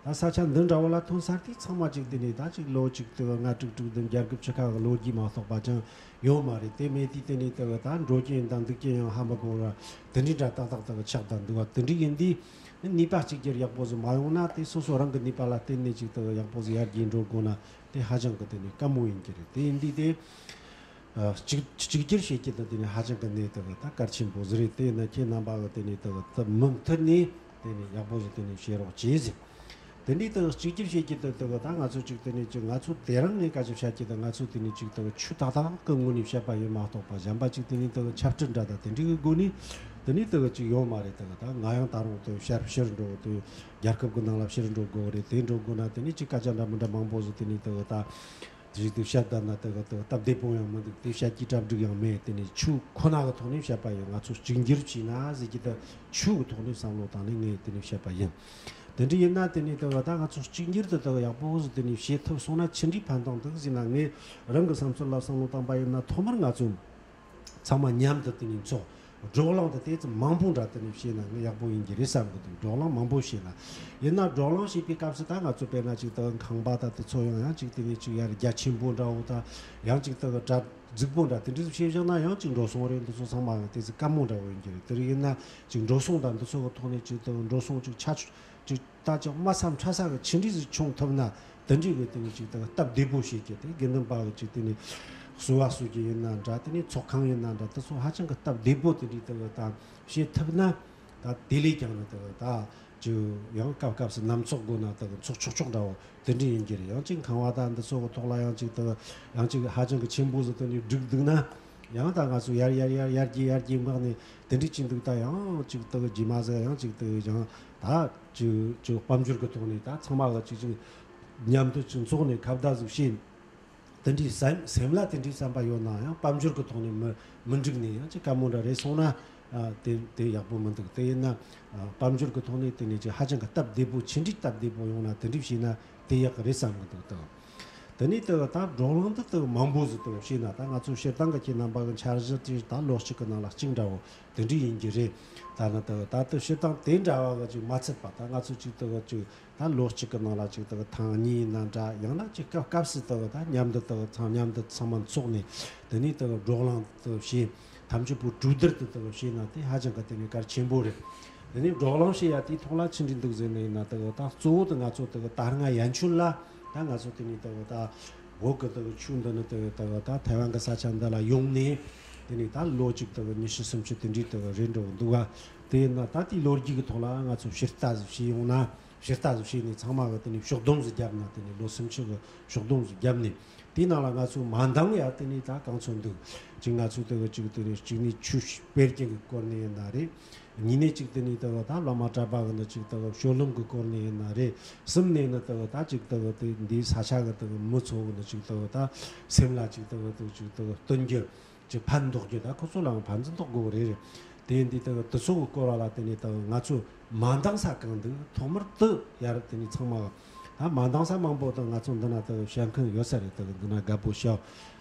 ད་ས་ཆ་འདི་འདྲ་བོ་ལ་ཐོན་ཚར་དུས་ཚང་མ་ཅིག་དེ་ནས་ད་ཅིག་ལོ་ཅིག་དེ་གི་ལྔ་དྲུག་དྲུག་བདུན་བརྒྱད་དགུ་བཅུ་ཁ་གི་ལོ་རྒྱུས་མ་གཏོགས་པ་ཅང་ཡོད་མ་རེད། དེ་མེད་དུས་དེ་ནས་དེ་གི་ད་འགྲོ་རྐྱེན་དང་འདུག་རྐྱེན་ཡང་ཧ་མི་གོ་བ་དེ་འདྲའི་འདྲ་ཏག་ཏག་དེ་གི་ཆགས་དང་འདུག་བ། དེ་འདྲའི་ཡིན་དུས་ནུས་པ་གཅིག་གྱུར་ཡག་པོ་ཟིག་མ་ཡོང་ན་དེ་སོ་སོ་རང་གི་ནུས་པ་ལ་བརྟེན་ནས་ཅིག་དེ་གི་ཡག་པོ་ཟིག་ཡར་རྒྱས་འགྲོ་དགོས་ན་དེ་ཧ་ཅང་གི་དེ་ནས་དཀའ་མོ་ཡིན་གྱི་རེད། དེ་ཡིན་དུས་དེ། ཨ། གཅིག་གཅིག་གྱུར་བྱེད་རྒྱུ་དེ་དེ་ནས་ཧ་ཅང་གི་གནད་དེ་གི་ད་གལ་ཆེན་པོ་ཟིག་རེད། དེ་ཡིན་ན་ཁྱེད་རྣམ་པ་གི་དེ་ནས་དེ་གི་ད་མུ་མཐུད་ནས་དེ་ནས་ཡག་པོ་ཟིག་དེ་ནས་བྱེད་རོགས་བྱེད་ཟེར། དེ་འདྲའི་དེ་གི་གཅིག་གྱུར་བྱེད་རྒྱུ་དེ་དེ་གི་ད་ང་ཚོ་གཅིག་དེ་ནས་གཅིག་ང་ཚོ་དེ་རིང་ནས་བཀའ་ཁྱབ་བྱ་རྒྱུ་དེ་ང་ཚོ་དེ་ནས་གཅིག་དེ་གི་ཆོས་ཏག་ཏག་གི་ངོས་ནས་བཤད་པ་ཡིན་མ་གཏོགས་པ། གཞན་པ་གཅིག་དེ་ནས་དེ་གི་ཆབ་སྲིད་འདྲ་དང་དེ་འདྲའི་གི་སྒོ་ནས་དེ་ནས་དེ་གི་གཅིག་ཡོད་མ་རེད། དེ་གི་ད་ང་ཡང་ད་རུང་དེ་ཕྱིར་ཕྱིར་འགྲོ་དེ་རྒྱལ་ཁབ་གི་ནང་ལ་ཕྱིར་འགྲོ་དགོས་རེད། དེ་འགྲོ་དགོས་ན་དེ་ནས་གཅིག་སྐད་ཆ་འདྲ་མི་འདྲ་མང་པོ་ཟིག་དེ་ནས་དེ་གི་ད། ཅིག་དེ་བཤད་ད་ན་དེ་གི་དེ་སྟབས་བདེ་པོ་ཡང་མི་འདུག་དེ་བཤད་ཀྱི་གྲ་སྒྲིག་ཡང་མེད། དེ་ནས་ཆོས་ཁོ་ན་གི་ཐོག་ནས་བཤད་པ་ཡིན། ང་ཚོ་གཅིག་གྱུར་བྱས་ན་ཟེར་གྱི་དེ་ཆོས་གི་ཐོག་ནས་བསམ་བློ་བཏང་ནས་ངས་དེ་ནས་བཤད་པ་ཡིན། དེ་འདྲ་ཡིན་ན་དེ་ནས་དེ་གི་ད་ང་ཚོ་གཅིག་གྱུར་དུ་དེ་གི་ཡག་པོ་ཟིག་དེ་ནས་བྱེད་ཐུབ་སོང་ན་ཆི་འདྲའི་ཕན་ཐོགས་འདུག་ཟེར་ན། ངས་རང་གི་བསམ་ཚུལ་ལ་བསམ་བློ་བཏང་པ་ཡིན་ན་ཐོག་མར་ང་ཚོ། ཚང་མ་མཉམ་དུ་དེ་ནས་འཚོགས། བགྲོ་གླེང་དེ་དེ་ཙམ་མང་པོ་འདྲ་དེ་ནས་བྱས་ན་ངས་ཡག་པོ་ཡིན་གྱི་རེད་བསམ་གི་འདུག་བགྲོ་གླེང་མང་པོ་བྱས་ན། ཡིན་ན་བགྲོ་གླེང་བྱེད་པའི་སྐབས་སུ་ད་ང་ཚོ་དཔེར་ན་ཅིག་ད་ཁང་པ་ད་དེ་ཚོ་ཡང་ཡང་ཅིག་དེ་ནས་ཅིག་ཡར་རྒྱ་ཆེན་པོ་འདྲ་བོ་ད་ཡང་ཅིག་ད་གྲ་རྫིག་པོ་འདྲ་དེ་འདྲ་བྱས་བཞག་ན་ཡང་ཅིག་འགྲོ་སོང་རེད། འདི་ཚོ་ཚང་མ་ཡང་དེ་ཚོ་དཀའ་མོ་འདྲ་བོ་ཡིན་གྱི་རེད། དེ་རིགས་ཡིན་ན་ཅིག་འགྲོ་སོང་དང་འདི་ཚོ་གི་ཐོག་ནས་ཅིག་ད་འགྲོ་སོང་ཅིག་ཆ་ཆུ་ཅིག་ད་ཅིག་དམའ་ས་ཕྲ་ས་གི་ཆི་འདྲ་ཟིག་བྱུང་ཐུབ་ན། དེ་འདྲའི་གི་དེ་ནས་ཅིག་ད་སྟབས་བདེ་པོ་བྱེད་ཀྱི་དེ་དགེ་འདུན་པ་གི་ཅིག་དེ་ནས་གསོལ་བ་གསོལ་གྱི་ཡིན་ན་འདྲ། དེ་ནས་ཚོགས་ཁང་ཡིན་ན་འདྲ། དེ་ཚོ་ཧ་ཅང་གི་སྟབས་བདེ་པོ་དེ་འདྲའི་དེ་གི་ད་བྱེད་ཐུབ་ན། ད་དེ་ལས་ཀྱང་ནི་དེ་གི་ད་ཅིག་ཡང་སྐབས་སྐབས་སུ་ནམ་ཚོགས་དགོས་ན་དེ་གི་ཚོགས་ཆོག་ཆོག་འདྲ་བོ་དེ་འདྲ་ཡིན་གྱི་རེད། ཡང་ཅིག་ཁང་བ་ད་འདི་ཚོ་གི་ཐོག་ལ་ཡང་ཅིག་དེ་གི་ཡང་ཅིག་ཧ་ཅང་གི་ཆེན་པོ་ཟིག་དེ་འདྲའི་སྒྲིག་འདུག་ན། ཡང་ད་ང་ཚོ་ཡར་ཡར་ཡར་ཡར་རྒྱས་ཡར་རྒྱས་འགག་ནས་དེ་འདྲ་ཅིག་འདུག་ད་ཡང་ཅིག་དེ་གི་རྗེས་མ་ཟིག་ཡང་ཅིག་དེ་གི་ཡང་ད་ཅིག་ཅིག་དཔལ་འབྱོར་གི་ཐོག་ནས་ད་ཚང་མ་གི་ཅིག་ཅིག་མཉམ་དུ་ཅིག་འཚོགས་ནས་ཁ་བརྡ་ཟིག་བྱས། དེ་འདྲའི་སེམས་སེམས་ལ་དེ་འདྲའི་བསམ་པ་ཡོད་ན་ཡང་དཔལ་འབྱོར་གི་ཐོག་ནས་མི་མི་འགྲིག་ནས་ཡང་ཅིག་དཀའ་མོ་འདྲ་རེད་སོང་ན། ཨ། དེ་དེ་ཡག་པོ་མི་འདུག་དེ་ཡིན་ན། ཨ། དཔལ་འབྱོར་གི་ཐོག་ནས་དེ་ནས་ཅིག་ཧ་ཅང་གི་སྟབས་བདེ་པོ་ཆི་འདྲའི་སྟབས་བདེ་པོ་ཡོང་ན་དེ་འདྲའི་བྱས་ན་དེ་ཡག་གི་རེད་བསམ་གི་འདུག་དང་། དེ་ནས་དེ་ད་བགྲོ་གླེང་འདི་དེ་མང་པོ་ཟིག་དེ་བྱས་ན་ད་ང་ཚོ་སྤྱིར་བཏང་གི་ཁྱེད་རྣམ་པ་གི་འཆར་གཞི་དེ་ད་ལོ་གཅིག་གི་ནང་ལ་གཅིག་འདྲ་བོ་དེ་འདྲའི་ཡིན་གྱི་རེད། ད་ནི་དེ་ད་དེ་སྤྱིར་བཏང་དེ་འདྲ་བ་གི་ཅིག་མ་ཚད་པ་ད་ང་ཚོ་ཅིག་དེ་ཅིག་ད་ལོ་གཅིག་གི་ནང་ལ་ཅིག་དེ་ཐེངས་གཉིས་ཡིན་ན་འདྲ། ཡང་ན་ཅིག་སྐབས་སྐབས་སུ་དེ་ད་མཉམ་དུ་དེ་ཚང་མཉམ་དུ་ཚང་མ་འཚོགས་ནས་དེ་ནས་དེ་བགྲོ་གླེང་དེ་བྱས། ཐམས་ཅད་པོ་གྲོས་བསྡུར་དུ་དག་བྱས་ན་དེ་ཧ་ཅང་གི་དེ་ནས་གལ་ཆེན་པོ་རེད། དེ་ནས་བགྲོ་གླེང་བྱེད་ཡ་དེའི་ཐོག་ལ་ཆི་འདྲ་འདུག་ཟེར་ནས་ཡིན་ན་དག་ད་གཙོ་བོ་དེ་ང་ཚོ་དག་ད་སྔ་ཡན་ཆོད་ལ་ད་ང་ཚོ་དེ་ནས་དག་ད་བོད་ཀྱི་དག་ཆོས་འདི་ནི་དག་ད་ད་ཐའེ་ཝན་གྱི་ས་ཆ་འདི་ལ་ཡོང་ནས་དེ་ནས་ད་ལོ་གཅིག་དག་ཉི་ཤུ་སུམ་ཅུ་དེ་འདྲའི་དག་རེད་འགྲོ་གི་འདུག་ག་དེ་ཡིན་ན་ད་དེའི་ལོ་རྒྱུས་ཀྱི་ཐོག་ལ་ང་ཚོ་ཕྱིར་ལྟ་ཞིག་བྱས་ཡོང་ན། ཕྱིར་ལྟ་ཞིག་བྱས་ནས་ཚང་མ་གི་དེ་ནས་ཕྱོགས་བསྡོམས་ཞིག་བརྒྱབ་ན། དེ་ནས་ལོ་སུམ་ཅུ་གི་ཕྱོགས་བསྡོམས་ཞིག་བརྒྱབ་ནས། དེའི་ནང་ལ་ང་ཚོ་མ་འདང་ཡ་དེ་ནས་ད་གང་ཚོད་འདུག་ཅིག་ང་ཚོ་དེ་གི་ཅིག་དེ་ནས་གཅིག་ནས་ཆོས་སྤེལ་རྒྱུ་གི་སྐོར་ནས་ཡིན་ན་རེད། གཉིས་ནས་ཅིག་དེ་ནས་དེ་གི་ད་བླ་མ་གྲྭ་པ་གི་ནི་ཅིག་དེ་གི་སྤྱོད་ལམ་གི་སྐོར་ནས་ཡིན་ན་རེད། གསུམ་ནས་ནི་དེ་གི་ད་ཅིག་དེ་གི་དེ་འདིའི་ས་ཆ་གི་དེ་གི་མི་ཚོ་གི་ནི་ཅིག་དེ་གི་ད་སེམས་ལ་ཅིག་དེ་གི་དེ་ཅིག་དེ་གི་སྟོན་རྒྱུ། ཅིག་ཕན་ཐོགས་རྒྱུ་ད་ཁོ་ཚོ་ལའང་ཕན་ཚུན་ཐོགས་དགོས་རེད། དེ་ཡིན་དུས་དེ་གི་དེ་ཚོ་གི་སྐོར་བ་ལ་དེ་ནས་དེ་གི་ང་ཚོ་མ་འདང་ས་གང་འདུག་ཐོག་མར་དེ་ཡར་དེ་ནས་ཚང་མ་གི་ད་མ་འདང་ས་མང་པོ་དེ་ང་ཚོ་འདི་ན་དེ་གི་བཤད་མཁན་ཡོད་ས་རེད། དེ་གི་འདི་ན་རྒད་པོ་ཤོག་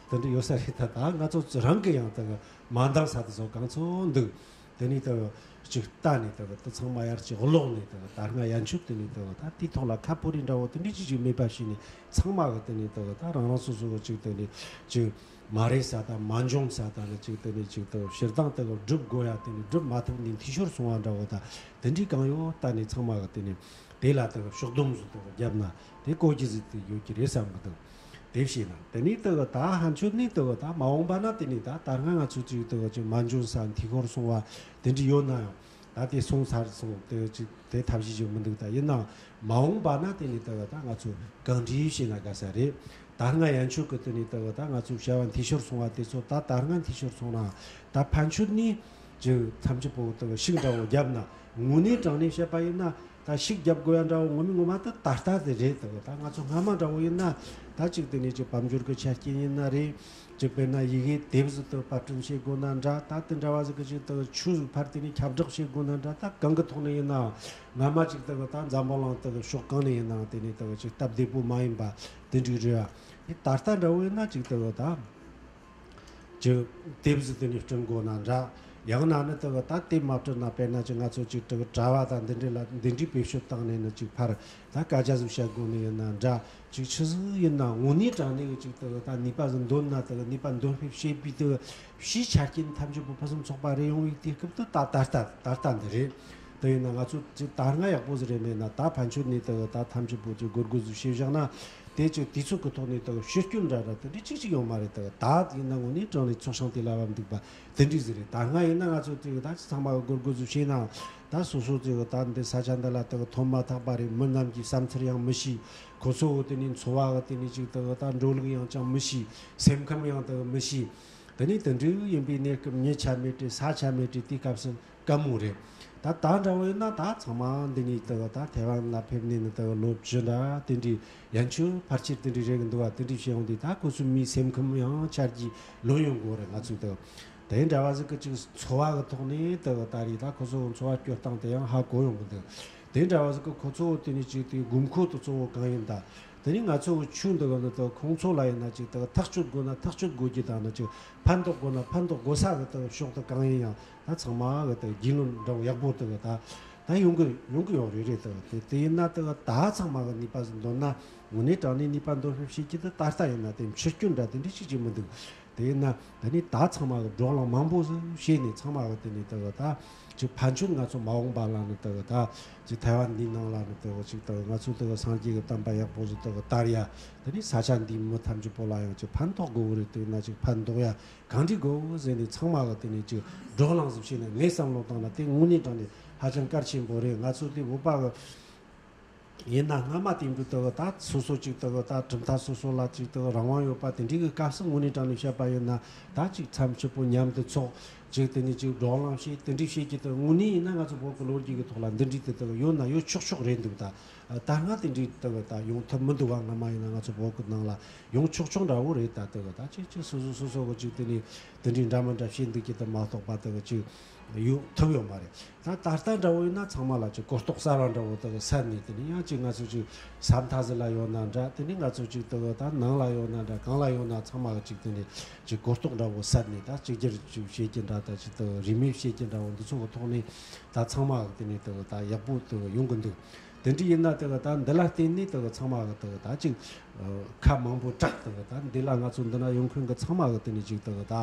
དེ་འདྲ་ཡོད་ས་རེད། ད་ད་ང་ཚོ་རང་གི་ཡང་དེ་གི་མ་འདང་ས་དེ་ཚོ་གང་ཚོད་འདུག་དེ་ནས་དེ་གི་ཅིག་ལྟ་ནས་དེ་གི་དེ་ཚང་མ་ཡར་ཅིག་ཀློག་ནས་དེ་གི་ད་སྔ་ཡན་ཆོད་དེ་ནས་དེ་གི་ད་དེའི་ཐོག་ལ་ཁ་ཕོ་རི་འདྲ་བོ་དེ་འདྲ་ཅིག་ཅིག་མེད་པ་བྱས་ནས་ཚང་མ་གི་དེ་ནས་དེ་གི་ད་རང་རང་སོ་སོ་གི་ཅིག་དེ་ནས་ཅིག་མ་རེད་ས་དང་མ་འཇོན་ས་དང་ནི་ཅིག་དེ་ནས་ཅིག་དེ་སྤྱིར་བཏང་དེ་གི་སྒྲུབ་དགོས་ཡ་དེ་ནས་སྒྲུབ་མ་ཐུབ་ནས་འཐུས་ཤོར་སོང་བ་འདྲ་བོ་ད་དེ་འདྲའི་གང་ཡོད་ལྟ་ནས་ཚང་མ་གི་དེ་ནས་དེ་ལ་དེ་གི་ཕྱོགས་བསྡོམས་སུ་དེ་གི་བརྒྱབ་ན་དེ་གོ་རྒྱུ་ཟིག་དེ་ཡོད་ཀྱི་རེད་བསམ་གི་འདུག་དེ་བྱས་ན་དེ་ནས་དེ་གི་ད་ཕན་ཆོད་ནས་དེ་གི་ད་མ་འོངས་པ་ན་དེ་ནས་ད་ད་སྔ་ང་ཚོ་ཅིག་དེ་གི་ཅིག་མ་འཇོན་ས་འཐུས་ཤོར་སོང་བ་དེ་འདྲ་ཡོད་ན་ཡང་། ད་དེ་སོང་ཚར་སོང་། དེ་ཅིག་དེ་ཐབས་ཤེས་ཅིག་མི་འདུག་ད་ཡིན་ནའང་མ་འོངས་པ་ན་དེ་ནས་དེ་གི་ད་ང་ཚོ་གང་འདྲ་བྱས་ན་དགའ་ས་རེད། ད་སྔ་ཡན་ཆོད་གི་དེ་ནས་དེ་གི་ད་ང་ཚོ་བྱ་བ་འཐུས་ཤོར་སོང་བ་དེ་ཚོ་ད་ད་སྔ་འཐུས་ཤོར་སོང་ན་ད་ཕན་ཆོད་ནས་ཅིག་ཐམས་ཅད་པོ་དེ་གི་ཤུགས་འདྲ་བོ་བརྒྱབ་ན། དངོས་གནས་དྲང་གནས་བཤད་པ་ཡིན་ན་ ད་ཤུགས་རྒྱབ་དགོས་ཡ་འདྲ་བོ་ངོ་མ་ངོ་མ་ད་ད་ལྟ་དེ་རེད། ད་ད་ང་ཚོ་སྔ་མ་འདྲ་བོ་ཡིན་ན་ད་ཅིག་དེ་ནས་ཅིག་དཔལ་འབྱོར་གྱི་ཆ་རྐྱེན་ཡིན་ན་རེད། ཅིག་དཔེར་ན་ཡི་གེ་དེབ་ཟིག་ཏུ་པར་སྐྲུན་བྱེད་དགོས་ན་འདྲ། ད་དེ་འདྲ་བ་ཟིག་གི་ཅིག་ད་ཆོས་ཟིག་ཕར་དེ་ནས་ཁྱབ་བསྒྲགས་བྱེད་དགོས་ན་འདྲ། ད་གང་གི་ཐོག་ནས་ཡིན་ནའང་སྔ་མ་ཅིག་ད་ད་འཛམ་བུ་གླིང་ད་ཕྱོགས་གང་ནས་ཡིན་ནའང་དེ་ནས་ད་ཅིག་སྟབས་བདེ་པོ་མ་ཡིན་པ་དེ་འདྲའི་རེད་བ། དེ་ད་ལྟ་འདྲ་བོ་ཡིན་ན་ཅིག་ད་ད། ཅིག་དེབ་ཟིག་དེ་ནས་བསྐྲུན་དགོས་ན་འདྲ། ཡང་ན་ནི་དེ་གི་ད་དེབ་མ་བསྐྲུན་ན་དཔེར་ན་ཅིག་ང་ཚོ་ཅིག་དེ་གི་དྲ་བ་དང་འདི་འདྲའི་ལ་འདི་འདྲའི་བེད་སྤྱོད་བཏང་ནས་ནི་ཅིག་ཕར་ད་སྐད་ཆ་ཟིག་བཤད་དགོས་ནི་ཡིན་ན་འདྲ། ཅིག་ཆི་ཟིག་ཡིན་ན་དངོས་གནས་དྲང་གནས་ཀྱི་ཅིག་དེ་གི་ད་ནུས་པ་ཟིག་འདོན་ན་དེ་གི་ནུས་པ་འདོན་སྤེལ་བྱེད་པའི་དེ་གི་ཕྱིའི་ཆ་རྐྱེན་ཐམས་ཅད་པོ་ཕུན་སུམ་ཚོགས་པ་རེད་ཡོང་བའི་དུས་སྐབས་དེ་ད་ད་ལྟ་ད་ལྟ་འདི་རེད། དེ་ཡིན་ན་ང་ཚོ་ཅིག་ད་སྔ་ཡག་པོ་ཟིག་རེད། མེད་ན་ད་ཕན་ཆོད་ནས་དེ་གི་ད་ཐམས་ཅད་པོ་ཅིག་སྒོར་སྒོར་ཟིག་བྱས་བཞག་ན། དེ་ཅིག་དུས་ཚོད་ཀྱི་ཐོག་ནས་དག་ཕྱིར་སྐྱོད་འདྲ་འདྲ་དེ་འདྲ་གཅིག་གཅིག་ཡོང་མ་རེད། དག་ད་ཡིན་ན་དངོས་གནས་དྲང་ནས་ཚོགས་ཞིང་དེ་ལ་བབ་འདུག་པ་དེ་འདྲ་ཟིག་རེད། ད་སྔ་ཡིན་ན་ང་ཚོ་དེ་ད་ཅིག་ཚང་མ་གི་སྒོར་སྒོར་ཟིག་བྱས་ནའང་ད་སོ་སོ་དེ་ད་འདི་ས་ཆ་འདི་ལ་དག་ཐོན་མ་ཐག་པ་རེད། མི་རྣམས་ཀྱི་བསམ་ཚུལ་ཡང་མི་ཤེས། ཁོ་ཚོ་དེ་ནས་འཚོ་བ་གི་དེ་ནས་ཅིག་དག་ད་འགྲོ་ལུགས་ཡང་ཅང་མི་ཤེས། སེམས་ཁམས་ཡང་དག་མི་ཤེས། དེ་ནས་དེ་འདྲ་ཡིན་པའི་གནས་སྐབས་མི་ཆ་མེད་དེ་ས་ཆ་མེད་དེ་དེའི་སྐབས་སུ། དཀའ་མོ་རེད། ད་ད་འདྲ་བོ་ཡིན་ན་ད་ཚང་མ་འདི་ནས་དེ་གི་ད་ཐའེ་ཝན་ལ་ཕེབས་ནས་ནི་དེ་གི་ལོ་བཅུ་འདྲ་དེ་འདྲའི་ཡན་ཆོད་ཕལ་ཆེར་དེ་འདྲའི་རེད་གི་འདུག་བ། དེ་འདྲའི་བྱས་ཡོང་དུས་ད་ཁོ་ཚོའི་མིའི་སེམས་ཁམས་ཡང་ཆ་རྒྱུས་ལོན་ཡོང་གི་རེད། ང་ཚོས་དེ་དེ་འདྲ་བ་ཟིག་གི་ཅིག་འཚོ་བ་གི་ཐོག་ནས་དེ་གི་ད་རེས་ད་ཁོ་ཚོ་གི་འཚོ་བ་སྐྱོད་སྟངས་དེ་ཡང་ཧ་གོ་ཡོང་གི་འདུག་དེ་འདྲ་བ་ཟིག་གི་ཁོ་ཚོ་དེ་ནས་ཅིག་དེ་དགོས་མཁོ་དེ་གཙོ་བོ་གང་ཡིན་ད། དེ་ནས་ང་ཚོ་གི་ཆོས་འདི་གི་ནི་དེ་ཁོང་ཚོ་ལ་ཡིན་ན་ཅིག་དེ་ཐག་གཅོད་དགོས་ན་ཐག་གཅོད་དགོས་རྒྱུ་དང་ནི་ཅིག་ཕན་ཐོགས་དགོས་ན་ཕན་ཐོགས་དགོས་ས་གི་དེ་ཕྱོགས་དེ་གང་ཡིན་ཡང་། ད་ཚང་མ་གི་དེ་རྒྱུས་ལོན་འདྲ་བོ་ཡག་པོ་དེ་གི་ད་ད་ཡོང་གི་ཡོང་གི་ཡོད་རེད་རེད། དེ་དེ་དེ་ཡིན་ན་དེ་གི་ད་ཚང་མ་གི་ནུས་པ་ཟིག་འདོན་ན་དངོས་གནས་དྲང་གནས་ནུས་པ་འདོན་སྤེལ་བྱེད་རྒྱུ་དེ་ད་ལྟ་ཡིན་ན་དེ་ཕྱིར་སྐྱོད་འདྲ་དེ་འདྲ་ཞིག་ཅིག་མི་འདུག་དེ་ཡིན་ན་དེ་ནས་ད་ཚང་མ་གི་བགྲོ་གླེང་མང་པོ་ཟིག་བྱས་ནས་ཚང་མ་གི་དེ་ནས་དེ་གི་ད་ཅིག་ཕན་ཆོད་ང་ཚོ་མ་འོངས་པ་ལ་ནི་དེ་གི་ད་ཅིག་ཐའེ་ཝན་འདིའི་ནང་ལ་ནི་དེ་གི་ཅིག་དེ་གི་ང་ཚོ་དེ་གི་སངས་རྒྱས་ཀྱི་བསྟན་པ་ཡག་པོ་ཟིག་དེ་གི་དར་ཡ། དེ་ནས་ས་ཆ་འདིའི་མི་ཐམས་ཅད་པོ་ལ་ཡང་ཅིག་ཕན་ཐོགས་དགོས་གི་རེད། དེ་ན་ཅིག་ཕན་ཐོགས་ཡ་གང་འདྲ་དགོས་ཟེར་ནས་ཚང་མ་གི་དེ་ནས་ཅིག་བགྲོ་གླེང་ཟིག་བྱས་ནས་ངས་བསམ་བློ་བཏང་ན་དེ་དངོས་གནས་དྲང་གནས་ཧ་ཅང་གལ་ཆེན་པོ་རེད། ང་ཚོ་དེ་བོད་པ་གི་ཡིན་ན་སྔ་མ་དེ་འདྲ་དེ་གི་ད་སོ་སོ་ཅིག་དེ་གི་ད་གྲུབ་མཐའ་སོ་སོ་ལ་ཅིག་དེ་གི་རང་དབང་ཡོད་པ་དེ་འདྲའི་གི་སྐབས་སུ་དངོས་གནས་དྲང་གནས་བཤད་པ་ཡིན་ན་ད་ཅིག་མཚམས་ཕྱི་པོ་མཉམ་དུ་ཚོགས་ཅིག་དེ་ནས་ཅིག་བགྲོ་གླེང་བྱས་དེ་འདྲའི་བྱེད་ཀྱི་དེ་དངོས་གནས་ཡིན་ན་ང་ཚོ་བོད་ཀྱི་ལོ་རྒྱུས་ཀྱི་ཐོག་ལ་འདི་འདྲའི་དེ་དེ་གི་ཡོད་ན་ཡོད་ཆོག་ཆོག་རེད་འདུག་ད་ད་སྔ་དེ་འདྲའི་དེ་གི་ད་ཡོང་ཐུབ་མི་འདུག་བ། སྔ་མ་ཡིན་ན་ང་ཚོ་བོད་ཀྱི་ནང་ལ་ཡོང་ཆོག་ཆོག་འདྲ་བོ་རེད། ད་དེ་གི་ད་ཅིག་ཅིག་སོ་སོ་སོ་སོ་གི་ཅིག་དེ་ནས་དེ་འདྲའི་འདྲ་མི་འདྲ་བྱེད་འདུག་ཀྱི་དེ་མ་གཏོགས་པ་དེ་གི་ཅིག་ཡོང་ཐུབ་ཡོད་མ་རེད། ད་ད་ལྟ་འདྲ་བོ་ཡིན་ན་ཚང་མ་ལ་ཅིག་གོ་རྟོགས་གསར་བ་འདྲ་བོ་དེ་གི་སད་ནས་དེ་ནས་ཡང་ཅིག་ང་ཚོ་ཅིག་ས་མཐའ་ཟིག་ལ་ཡོད་ན་འདྲ། དེ་ནས་ང་ཚོ་ཅིག་དེ་གི་ད་ནང་ལ་ཡོད་ན་འདྲ་གང་ལ་ཡོད་ན་ཚང་མ་གི་ཅིག་དེ་ནས་ཅིག་གོ་རྟོགས་འདྲ་བོ་སད་ནས་ད་གཅིག་གྱུར་ཅིག་བྱེད་ཀྱི་འདྲ། ད་ཅིག་དེ་གི་རིས་མེད་བྱེད་ཀྱི་འདྲ་བོ་འདི་ཚོ་གི་ཐོག་ནས་ད་ཚང་མ་གི་དེ་ནས་དེ་གི་ད་ཡག་པོ་དེ་གི་ཡོང་གི་འདུག་དེ་འདྲ་ཡིན་ན་དེ་གི་ད་འདི་ལ་བརྟེན་ནས་དེ་གི་ཚང་མ་གི་དེ་གི་ད་ཅིག་ཁ་མང་པོ་གྲགས། དེ་གི་ད་འདི་ལ་ང་ཚོ་འདི་ན་ཡོང་མཁན་གི་ཚང་མ་གི་དེ་ནས་ཅིག་དེ་གི་ད་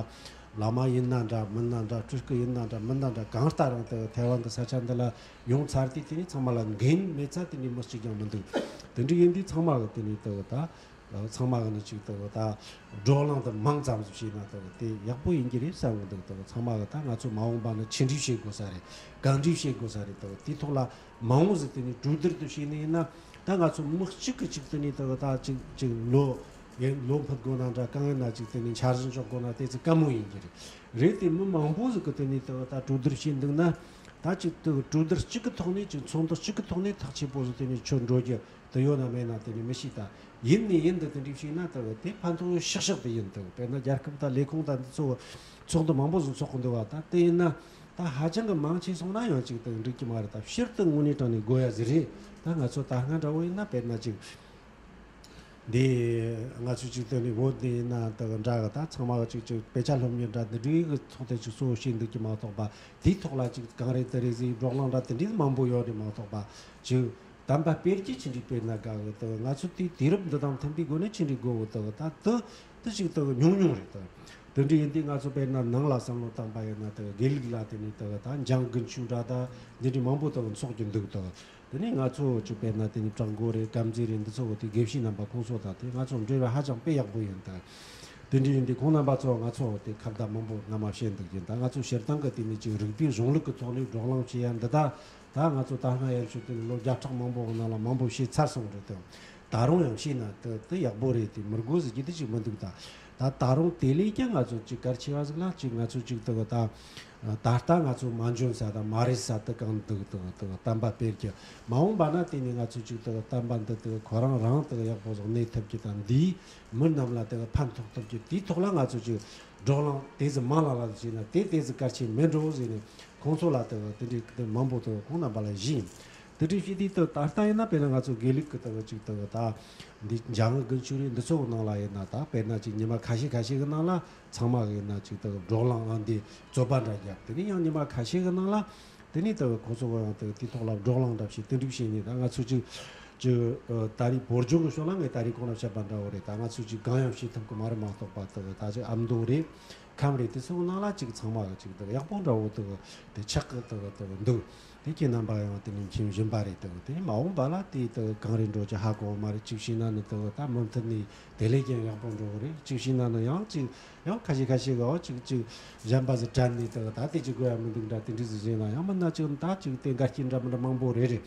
བླ་མ་ཡིན་ན་འདྲ་མིན་ན་འདྲ་སྤྲུལ་སྐུ་ཡིན་ན་འདྲ་མིན་ན་འདྲ་གང་ལྟར་རང་དེ་གི་ཐའེ་ཝན་གི་ས་ཆ་འདི་ལ་ཡོང་ཚར་དུས་དེ་ནས་ཚང་མ་ལ་འགན་མེད་ཚ་དེ་ནས་མི་གཅིག་ཀྱང་མི་འདུག་དེ་འདྲ་ཡིན་དུས་ཚང་མ་གི་དེ་ནས་དེ་གི་ད་ཚང་མ་གི་ནི་ཅིག་དེ་གི་ད་བགྲོ་གླེང་དེ་མང་ཙམ་ཞིག་བྱས་ན་དེ་གི་དེ་ཡག་པོ་ཡིན་གྱི་རེད་བསམ་གི་འདུག་དེ་གི་ཚང་མ་གི་ད་ང་ཚོ་མ་འོངས་པ་ན་ཆི་འདྲ་བྱེད་དགོས་ས་རེད། གང་འདྲ་བྱེད་དགོས་ས་རེད། དེ་གི་དེ་ཐོག་ལ་མ་འོངས་ཟིག་དེ་ནས་གྲོས་བསྡུར་དུ་བྱས་ནས་ཡིན་ན་ད་ང་ཚོ་མི་གཅིག་གི་ཅིག་དེ་ནས་དེ་གི་ད་ཅིག་ཅིག་ལོ་ཡིན་ལོ་ཕུད་དགོས་ན་འདྲ་གང་ཡིན་ན་ཅིག་དེ་ནས་འཆར་གཞི་འཇོག་དགོས་ན་དེ་ཚོ་དཀའ་མོ་ཡིན་གྱི་རེད། རེད་དེ་མི་མང་པོ་ཟིག་གི་དེ་ནས་དེ་གི་ད་གྲོས་བསྡུར་བྱས་འདུག་ན་ད་ཅིག་དེ་གི་གྲོས་བསྡུར་གཅིག་གི་ཐོག་ནས་ཅིག་ཚོགས་འདུ་གཅིག་གི་ཐོག་ནས་ཐག་ཆོད་པོ་ཟིག་དེ་ནས་ཆོད་འགྲོ་རྒྱུ་དེ་ཡོད་ན་མེད་ན་དེ་ནས་མི་ཤེས། ད་ཡིན་ནས་ཡིན་དུ་དེ་འདྲ་བྱས་ན་དེ་གི་དེ་ཕན་ཐོགས་ཡོད་ཤག་ཤག་དེ་ཡིན། དེ་གི་དཔེར་ན་རྒྱལ་ཁབ་དང་ལས་ཁུངས་དང་འདི་ཚོ་ཚོགས་འདུ་མང་པོ་ཟིག་ཚོགས་གི་འདུག་བ། ད་དེ་ཡིན་ན། ད་ཧ་ཅང་གི་མང་ཆེ་སོང་ན་ཡང་ཅིག་ཏུ་འགྲིག་གི་མ་རེད། ད་ཕྱིར་དུ་དངོས་གནས་དྲང་གནས་དགོས་ཡ་ཟིག་རེད། ད་ང་ཚོ་ད་སྔ་འདྲ་བོ་ཡིན་ན་དཔེར་ན་ཅིག་འདི་ང་ཚོ་ཅིག་ཏུ་ནི་བོད་འདི་ཡིན་ན་ད་གི་འདྲ་གི་ད་ཚང་མ་གི་ཅིག་ཅིག་དཔེ་ཆ་སློབ་གཉེར་འདྲ་འདི་འདྲའི་གི་ཚོགས་དེ་ཅིག་གཙོ་བོ་བྱས་འདུག་གི་མ་གཏོགས་པ། དེའི་ཐོག་ལ་ཅིག་གང་རེད་དེ་རེད་ཟིག་བགྲོ་གླེང་འདྲ་དེ་འདྲའི་མང་པོ་ཡོད་རེད་མ་གཏོགས་པ། ཅིག་གཏམ་པ་སྤེལ་རྒྱུ་ཅི་འདྲའི་སྤེལ་ན་དགའ་གི་ད་གི་ང་ཚོ་དེའི་དུས་རབས་འདི་དང་མཐུན་པའི་སྒོ་ནས་ཅི་འདྲའི་དགོས་གི་ད་གི་ད་དུ། དེ་ཅིག་དག་ཉུང་ཉུང་རེད་དག་དེ་འདྲ་ཡིན་དུས་ང་ཚོ་དཔེར་ན་ནང་ལ་བསམ་བློ་བཏང་པ་ཡིན་ན་དག་དགེ་ལུགས་ལ་དེ་ནས་དག་ད་འཇང་དགུན་ཆོས་འདྲ་ད་འདི་འདྲའི་མང་པོ་དག་འཚོགས་ཀྱི་འདུག་དག་དེ་ནས་ང་ཚོ་ཅིག་དཔེར་ན་དེ་ནས་བྲག་འགོ་རེད། དཀར་མཛེས་རེད། འདི་ཚོ་གི་དེ་དགེ་བཤེས་རྣམ་པ་ཁོང་ཚོ་དང་དེ་ང་ཚོ་འབྲེལ་བ་ཧ་ཅང་དཔེ་ཡག་པོ་ཡིན་དག་དེ་འདྲ་ཡིན་དུས་ཁོང་རྣམ་པ་ཚོ་ང་ཚོ་དེ་ཁ་བརྡ་མང་པོ་སྔ་མ་བཤད་འདུག་ཡིན། ད་ང་ཚོ་སྤྱིར་བཏང་གི་དེ་ནས་ཅིག་རིག་པའི་གཞུང་ལུགས་ཀྱི་ཐོག་ནས་བགྲོ་གླེང་བྱེད་ཡ་འདི་ད། ད་ང་ཚོ་ད་སྔ་ཡར་ཞུ་དུས་ལོ་བརྒྱ་ཕྲག་མང་པོ་གི་ནང་ལ་མང་པོ་བཤད་ཚར་སོང་རེད་དོ། ད་རུང་ཡང་བཤད་ན་དེ་དེ་ཡག་པོ་རེད། དེ་མི་དགོས་ཟེར་རྒྱུ་དེ་ཅིག་མི་འདུག་ད་ད་ད་རུང་དེ་ལས་ཀྱང་ང་ཚོ་ཅིག་གལ་ཆེ་བ་ཟིག་ལ་ཅིག་ང་ཚོ་ཅིག་དེ་གི་ད་ ད་ལྟ་ང་ཚོ་མ་འཇོན་ས་དང་མ་རེད་ས་དེ་གང་འདུག་དང་དང་བསྟན་པ་སྤེལ་རྒྱུ། མ་འོངས་པ་ན་དེ་ནས་ང་ཚོ་ཅིག་དང་བསྟན་པ་འདི་དང་ཁོ་རང་རང་དང་ཡག་པོ་ཟིག་གནས་ཐུབ་རྒྱུ་དང་། འདིས་མི་རྣམས་ལ་དང་ཕན་ཐོགས་ཐུབ་རྒྱུ། དེའི་ཐོག་ལ་ང་ཚོ་ཅིག་བགྲོ་གླེང་དེ་ཚོ་མང་ལ་ལ་བྱས་ན་དེ་དེ་ཚོ་གལ་ཆེན་མིན་འགྲོ་ཟེར་ནས་ཁོང་ཚོ་ལ་དང་དེ་འདྲའི་དེ་མང་པོ་དང་ཁོང་རྣམ་པ་ལ་ཞུས་ཡིན། དེ་འདྲའི་བྱས་དུས་དང་ད་ལྟ་ཡིན་ན་དཔེར་ན་ང་ཚོ་དགེ་ལུགས་ཀྱི་དང་ཅིག་དང་ད་འདི་འཇང་དགུན་ཆོས་རེད། འདི་ཚོ་གི་ནང་ལ་ཡིན་ན་ད་དཔེར་ན་ཅིག་ཉི་མ་ཁ་ཤས་ཁ་ཤས་ཀྱི་ནང་ལ་ཚང་མ་གི་ཡིན་ན་ཅིག་དང་བགྲོ་གླེང་ཨང་འདི་རྩོད་པ་འདྲ་རྒྱབ། དེ་ནས་ཡང་ཉི་མ་ཁ་ཤས་ཀྱི་ནང་ལ་དེ་ནས་དང་ཁོ་ཚོ་གི་ཡང་དང་དེའི་ཐོག་ལ་བགྲོ་གླེང་འདྲ་བྱས་དེ་འདྲ་བྱས་ནས། ད་ང་ཚོ་ཅིག་ཅིག་ད་རེས་བོད་ལྗོངས་ཀྱི་ཕྱོགས་ལ་ངས་ད་རེས་གོང་ལ་བཤད་པ་འདྲ་བོ་རེད། ད་ང་ཚོ་ཅིག་གང་ཡང་བྱེད་ཐུབ་ཀྱི་མ་རེད་མ་གཏོགས་པ། དང་ད་ཅིག་ཨ་མདོ་རེད། ཁམས་རེད། དེ་ཚོའི་ནང་ལ་ཅིག་ཚང་མ་ཅིག་དང་ཡག་པོ་འདྲ་བོ་དང་དེ་ཆགས་ཀྱི་དང་དང་འདུག་དེ་ཁྱེད་རྣམ་པ་ཡང་དེ་ནས་མཁྱེན་བཞིན་པ་རེད། དང་དེ་མ་འོངས་པ་ལ་དེ་དང་གང་རེད་འགྲོ་ཅི་ཧ་གོ་བ་མ་རེད། ཅིག་བྱས་ན་ནི་དང་ད་མུ་མཐུད་ནས་དེ་ལས་ཀྱང་ཡག་པོ་འགྲོ་གི་རེད། ཅིག་བྱས་ན་ནི་ཡང་ཅིག་ཡང་ཁ་ཤས་ཁ་ཤས་ག་བ་ཅིག་ཅིག་གཞན་པ་ཟིག་དྲན་ནས་དང་ད་དེ་ཅིག་དགོས་ཡ་མི་འདུག་འདྲ་དེ་འདྲ་ཟིག་བྱས་ན། ཡང་མིན་ན་ཅིག་ད་ཅིག་དེ་འགལ་རྐྱེན་འདྲ་མི་འདྲ་མང་པོ་རེད་རེད།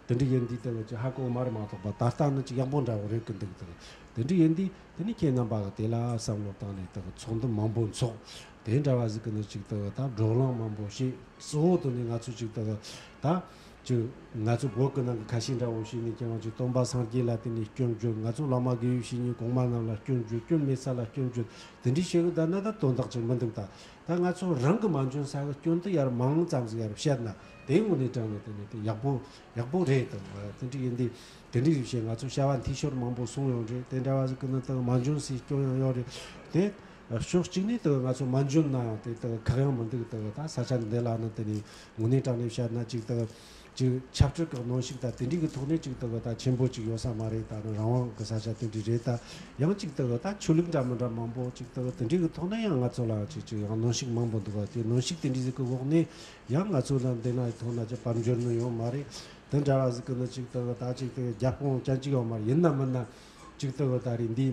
དེ་འདྲ་ཡིན་དུས་དེ་ཅིག་ཧ་གོ་མ་རེད་མ་གཏོགས་པ། ད་ལྟ་ནི་ཅིག་ཡག་པོ་འདྲ་བོ་རེད་ཀི་འདུག་དང་དེ་འདྲ་ཡིན་དུས་དེ་ནི་ཁྱེད་རྣམ་པ་གི་དེ་ལ་བསམ་བློ་བཏང་ནས་དང་ཚོགས་འདུ་མང་པོ་འཚོགས། དེ་འདྲ་བ་ཟིག་གི་ནི་ཅིག་དང་ད་བགྲོ་གླེང་མང་པོ་བྱས། གཙོ་བོ་དེ་ནི་ང་ཚོ་ཅིག་དང་ད་ཅིག་ང་ཚོ་བོད་གི་ནང་གི་ཁ་ཤས་འདྲ་བོ་བྱས་ནས་ཀྱང་ཅིག་སྟོན་པ་སངས་རྒྱས་ལ་དེ་ནས་སྐྱོན་བརྗོད། ང་ཚོ་བླ་མ་དགེ་བའི་བཤེས་གཉེན་གོང་མ་རྣམས་ལ་སྐྱོན་བརྗོད། སྐྱོན་མེད་ས་ལ་སྐྱོན་བརྗོད། དེ་འདྲའི་བྱེད་གི་བསྡད་ན་ད་དོན་དག་ཅིག་མི་འདུག་ད་ད་ང་ཚོ་རང་གི་མ་འཇོན་ས་གི་སྐྱོན་དེ་ཡར་མང་ཙམ་ཟིག་ཡར་བཤད་ན་དེ་དངོས་གནས་དྲང་ནས་དེ་ནས་དེ་ཡག་པོ་ཡག་པོ་རེད་དང་། དེ་འདྲ་ཡིན་དུས་དེ་འདྲ་ཞིག་བྱས། ང་ཚོ་བྱ་བ་འཐུས་ཤོར་མང་པོ་སོང་ཡོད་རེད། དེ་འདྲ་བ་ཟིག་གི་ནི་དང་མ་འཇོན་སའི་སྐྱོན་ཡང་ཡོད་རེད། དེ་ཕྱོགས་གཅིག་ནས་དང་ང་ཚོ་མ་འཇོན་ན་ཡང་དེ་དང་ཁག་ཡང་མི་འདུག་དང་ད་ས་ཆ་འདི་ལ་ནི་དེ་ནས་དངོས་གནས་དྲང་ནས་བཤད་ན་ཅིག་དང་ཅིག་ཆབ་སྲིད་ཀྱི་གནོན་ཤུགས་དང་དེ་འདྲའི་གི་ཐོག་ནས་ཅིག་དང་ད་ཆེན་པོ་ཅིག་ཡོད་ས་མ་རེད། ད་ནི་རང་དབང་གི་ས་ཆ་དེ་འདྲ་རེད། ད་ཡང་ཅིག་དང་ད་ཆོས་ལུགས་འདྲ་མི་འདྲ་མང་པོ་ཅིག་དང་དེ་འདྲའི་གི་ཐོག་ནས་ཡང་ང་ཚོ་ལ་ཅིག་ཅིག་ཡང་གནོན་ཤུགས་མང་པོ་འདུག་བ། དེ་གནོན་ཤུགས་དེ་འདྲའི་ཟིག་གི་འོག་ནས། ཡང་ང་ཚོ་ལ་འདི་ན་ཐོག་ན་ཅི་དཔལ་འབྱོར་ནི་ཡོད་མ་རེད། དེ་འདྲ་བ་ཟིག་གི་ནི་ཅིག་ལྟ་བུ་ད་ཅིག་ལྟ་བུ་རྒྱབ་དཔུང་ཅན་ཅིག་ཡོད་མ་རེད། ཡིན་ན་མིན་ན་ཅིག་ལྟ་བུ་ད་རེད་འདི་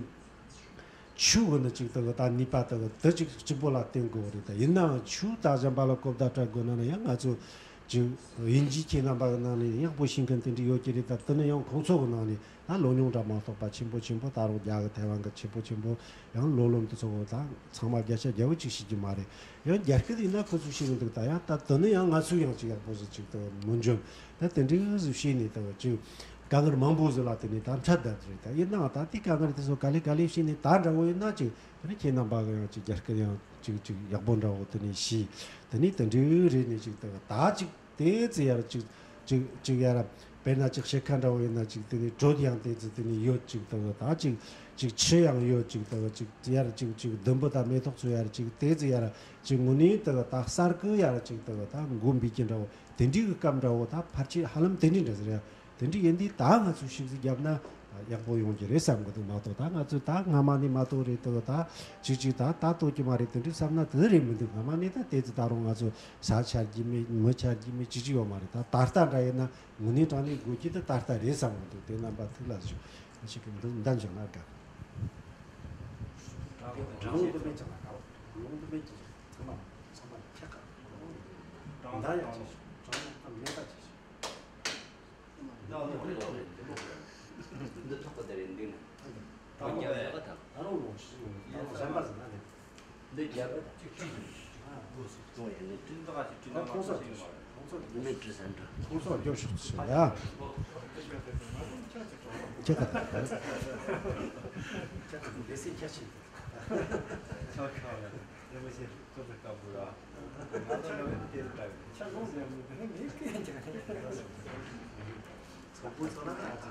ཆོས་གི་ནི་ཅིག་ལྟ་བུ་ད་ནུས་པ་ལྟ་བུ་དེ་ཅིག་གཅིག་པོ་ལ་བརྟེན་དགོས་རེད། ད་ཡིན་ནའང་ཆོས་ད་གཞན་པ་ལ་གོ་བརྡ་སྤྲད་དགོས་ན་ནི་ཡང་ང་ཚོ་ཅིག་དབྱིན་ཇིའི་ཁྱེད་རྣམ་པ་གི་ནང་ནས་ཡག་པོ་ཤེས་མཁན་དེ་འདྲ་ཡོད་ཀྱི་རེད། ད་དེ་ནི་ཡང་ཁོང་ཚོ་གི་ནང་ནས། ད་ལོ་ཉུང་འདྲ་མ་གཏོགས་པ་ཆེན་པོ་ཆེན་པོ་ད་རུང་རྒྱ་གི་ཐའེ་ཝན་གི་ཆེན་པོ་ཆེན་པོ་ཡང་ལོ་ལོན་དུ་ཚོ་བོ་ད་ཚང་མ་བརྒྱ་ཆ་བརྒྱ་བོ་གཅིག་ཤེས་ཀྱི་མ་རེད། ཡང་རྒྱ་སྐད་ཡིན་ན་ཁོ་ཚོ་ཤེས་ཀྱི་འདུག་ད་ཡང་ད་དེ་ནི་ཡང་ང་ཚོས་ཡང་ཅིག་ཡག་པོ་ཟིག་ཅིག་ད་མི་འཇོན། ད་དེ་འདྲའི་ཟིག་ཤེས་ནས་ད་ཅིག་དཀའ་ངལ་མང་པོ་ཟིག་ལ་དེ་ནས་ད་འཕྲད་བསྡད་རེད། ད་ཡིན་ནའང་ད་དེ་དཀའ་ངལ་དེ་ཚོ་ག་ལེ་ག་ལེ་ཤེས་ནས་ད་འདྲ་བོ་ཡིན་ན་ཅིག་དེ་ནས་ཁྱེད་རྣམ་པ་གི་ཡང་ཅིག་རྒྱ་སྐད་ཡང་ཅིག་ཅིག་ཡག་པོ་འདྲ་བོ་དེ་ནས་ཤེས། དེ་ནས་དེ་འདྲའི་རེད་ནས་ཅིག་ད་ད་ཅིག་དེ་ཙི་ཡར་ཅིག་ཅིག་ཅིག་ཡར་དཔེར་ན་ཅིག་ཤེལ་ཁ་འདྲ་བོ་ཡིན་ན་ཅིག་དེ་ནས་དྲོད་ཡང་དེ་ཙི་དེ་ནས་ཡོད། ཅིག་ལྟ་བུ་ད་ཅིག་ཅིག་ཆུ་ཡང་ཡོད། ཅིག་ལྟ་བུ་ཅིག་ཡར་ཅིག་ཅིག་ལྡུམ་བུ་དང་མེ་ཏོག་ཚོ་ཡར་ཅིག་དེ་ཙི་ཡར་ཅིག་དངོས་གནས་ལྟ་བུ་ད་གསར་གི་ཡར་ཅིག་ལྟ་བུ་ད་མགོ་འབུས་ཀྱི་འདྲ་བོ་དེ་འདྲའི་གི་སྐབས་འདྲ་བོ་ད་ཕལ་ཆེར་ཧ་ལམ་དེ་འདྲའི་འདྲ་ཟེར་ཡ། དེ་འདྲ་ཡིན་དུས་ད་ང་ཚོས་ཤུགས་ཟིག་བརྒྱབ་ན་ཡག་པོ་ཡོང་གི་རེད་བསམ་གི་འདུག་མ་གཏོགས་ད་ང་ཚོས་ད་སྔ་མ་ནས་མ་གཏོགས་རེད་ལྟ་བུ་ད་ཅིག་ཅིག་ད་ད་གཏོད་ཀྱི་མ་རེད་དེ་འདྲ་བསམ་ན་དེ་རེད་མི་འདུག་སྔ་མ་ནས་ད་དེ་ཙི་ད་རུང་ང་ཚོ་ས་ཆ་རྒྱུས་མེད་མི་ཆ་རྒྱུས་མེད་ཅི་ཅི་ཡོད་མ་རེད། ད་ད་ལྟ་འདྲ་ཡིན་ན་དངོས་གནས་དྲང་གནས་དགོས་ཀྱི་དེ་ད་ལྟ་རེད་བསམ་གི་འདུག་དེ་རྣམ་པ་ཐུགས་ལ་བཞག་ཞིག་གི་འདུག་འདན་བྱུང་ན་དགའ། དྲང་པོ་དུ་མེད་ཀྱང་ན་དགའ། དྲང་པོ་དུ་མེད་ཀྱང་ཚང་མ་ཚང་མ་ཁྱེད་ཀ་འདན་ཡང་ཅི་ཞིག་དྲང་པོ་དུ་མེད་པ་ཅི་ཞིག་འདི་ཐོག་གི་དེ་རེད་འདུག་ན། ད་རུང་རྒྱབ་ཡག་གི་ཐབས། ད་རུང་ལོངས་ཤིག་ཡོང་ད་རུང་གཞན་པ་ཟེར་ན་ནི། འདི་རྒྱབ་གི་ཐབས་ཅིག་ཁྲིད་ཞིག་ཨ་ལོ་སུ་གཏོང་ཡིན་ནི་ཁྲིད། ད་ཁོང་ཚོ་ཁོང་ཚོ་མི་མེད་ཁྲིད་ཟེར་འདྲ། ཁོང་ཚོ་རྒྱབ་ཤོག་ཅིག་ཡ། ཁྱེད་ཀ་ད། ཁྱེད་ཀ་ད་འདི་སེ་ཁྱེད་ཆེ། ཆོག་ཆོག་ཡ། དེ་མི་ཤེས། ཁོ་ཚོ་དཀར་པོ་ར། ང་ཚོ་ཡང་དེ་ལྟར། ཆ་ལོངས་ཟེར་མི་འདི་ནི་མི་སྐད་ཀྱང་། ཚོགས་པོ་ཚོ་ལ་ང་ཚོ་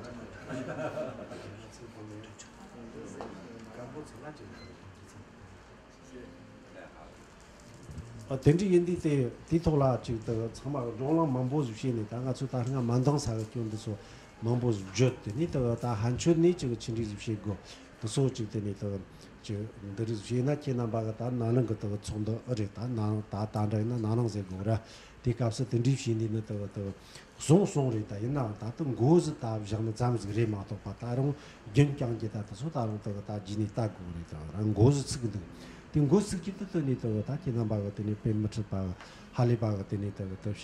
ཚོགས་པོ་མེད། སྐམ་པོ་ཚོ་ལ་ཅིག་ཨ། དེ་འདྲ་ཡིན་དུས་དེ་དེའི་ཐོག་ལ་ཅིག་ད་ཚང་མ་བགྲོ་གླེང་མང་པོ་ཞིག་བྱས་ནས་ད་ང་ཚོ་ད་སྔ་མ་འདང་ས་གི་སྐྱོན་འདི་ཚོ་མང་པོ་ཞིག་བརྗོད། དེ་ནས་ད་ད་ཕན་ཆོད་ནས་ཅིག་ཆི་འདྲ་ཞིག་བྱེད་དགོས། དེ་ཚོ་ཅིག་དེ་ནས་ད་ཅིག་འདི་རིགས་བྱས་ན་ཁྱེད་རྣམ་པ་གི་ད་ན་ནིང་གི་ད་ཚོགས་འདུ་ཨེ་རེད། ད་ན་ད་ད་འདྲ་ཡིན་ན་ན་ནིང་ཟེར་དགོས་ར། དེ་སྐབས་སུ་དེ་འདྲའི་བྱས་ནས་ནི་ད་ད་སོང་སོང་རེད། ད་ཡིན་ནའང་ད་ད་མགོ་ཟིག་ད་བཞག་ནི་ཙམ་ཟིག་རེད་མ་གཏོགས་པ། ད་རུང་རྒྱུན་རྐྱང་གི་ད་དེ་ཚོ་ད་རུང་ད་ད་རྗེས་ནས་ལྟ་དགོས་རེད། ད་རང་མགོ་ཟིག་ཚིག་གི་འདུག་དེ་མགོ་ཚིག་གི་དུ་དུ་ནས་དུ་ད་ཁྱེད་རྣམ་པ་གི་དེ་ནས་དཔེ་མི་སྲིད་པ་ཧ་ལས་པ་གི་དེ་ནས་དུ་དུ་བྱ་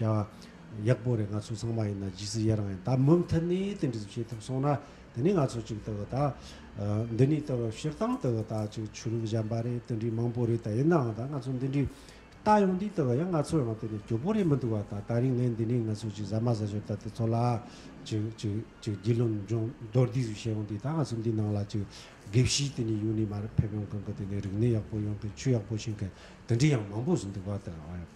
བ་ཡག་པོ་རེད། ང་ཚོ་ཚང་མ་ཡིན་ན་རྗེས་སུ་ཡི་རང་ཡིན། ད་མུ་མཐུད་ནས་དེ་འདྲ་བྱེད་ཐུབ་སོང་ན་དེ་ནས་ང་ཚོ་ཅིག་དུ་ད་འདི་ནས་དུ་སྤྱིར་བཏང་དུ་ད་ཅིག་ཆོས་ལུགས་གཞན་པ་རེད། དེ་འདྲའི་མང་པོ་རེད། ད་ཡིན་ནའང་ད་ང་ཚོ་འདི་འདྲའི་ ལྟ་ཡོང་དུས་ད་ག་ཡང་ང་ཚོ་ཡང་དེ་ནས་སྐྱོ་པོ་རེད་མི་འདུག་བ། ད་ད་རིང་ངས་འདི་ནས་ང་ཚོ་ཅིག་ཟ་མ་ཟ་ཞོར་ད་དེ་ཚོ་ལ་ཅིག་ཅིག་ཅིག་རྒྱུས་ལོན་སྦྱོང་མདོར་བསྡུས་ཤིག་བྱས་ཡོང་དུས། ད་ང་ཚོ་འདི་ནང་ལ་ཅིག་དགེ་བཤེས་དེ་ནས་ཡུལ་ནས་མར་ཕེབས་ཡོང་མཁན་གྱི་དེ་ནས་རིག་གནས་ཡག་པོ་ཡོང་མཁན། ཆོས་ཡག་པོ་ཤེས་མཁན་དེ་འདྲ་ཡང་མང་པོ་ཟིག་འདུག་བ། ད་ཨ་ཡང་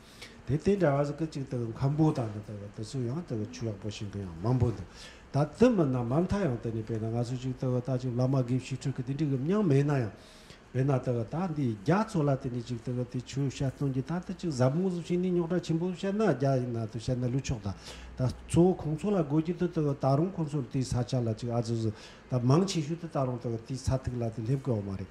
དེ་དེ་འདྲ་བ་ཟིག་གི་ཅིག་ད་མཁན་པོ་དང་ད་ད་དེ་ཚོ་ཡང་ད་ཆོས་ཡག་པོ་ཤེས་མཁན་ཡང་མང་པོ་འདུག་ད་དེ་མིན་ན་མ་མཐའ་ཡང་དེ་ནས་དཔེར་ན་ང་ཚོ་ཅིག་ད་ད་ཅིག་བླ་མ་དགེ་བཤེས་ཁྲོད་ཀྱི་དེ་འདྲ་གི་མྱིང་མེད་ན་ཡང་། དཔེར་ན་ད་ད་འདི་རྒྱ་མཚོ་ལ་དེ་ནས་ཅིག་ད་དེ་ཆོས་བཤད་སྟོན་གྱི་ད་ད་ཅིག་ཟབ་མོ་ཟིག་བྱས་ནས་རྙོག་དྲ་ཆེན་པོ་བཤད་ན། རྒྱ་ཡིན་ན་ད་བཤད་ན་ལུས་ཆོག་ད་ད་གཙོ་བོ་ཁོང་ཚོ་ལ་དགོས་རྒྱུ་དེ་ད་ད་རུང་ཁོང་ཚོར་དེའི་ས་ཆ་ལ་ཅིག་ཨ་ཙི་ཟིག་ད་མང་ཆེ་ཤོས་དེ་ད་རུང་ད་དེའི་ས་ཐིག་ལ་དེ་སླེབས་དགོས་བ་མ་རེད།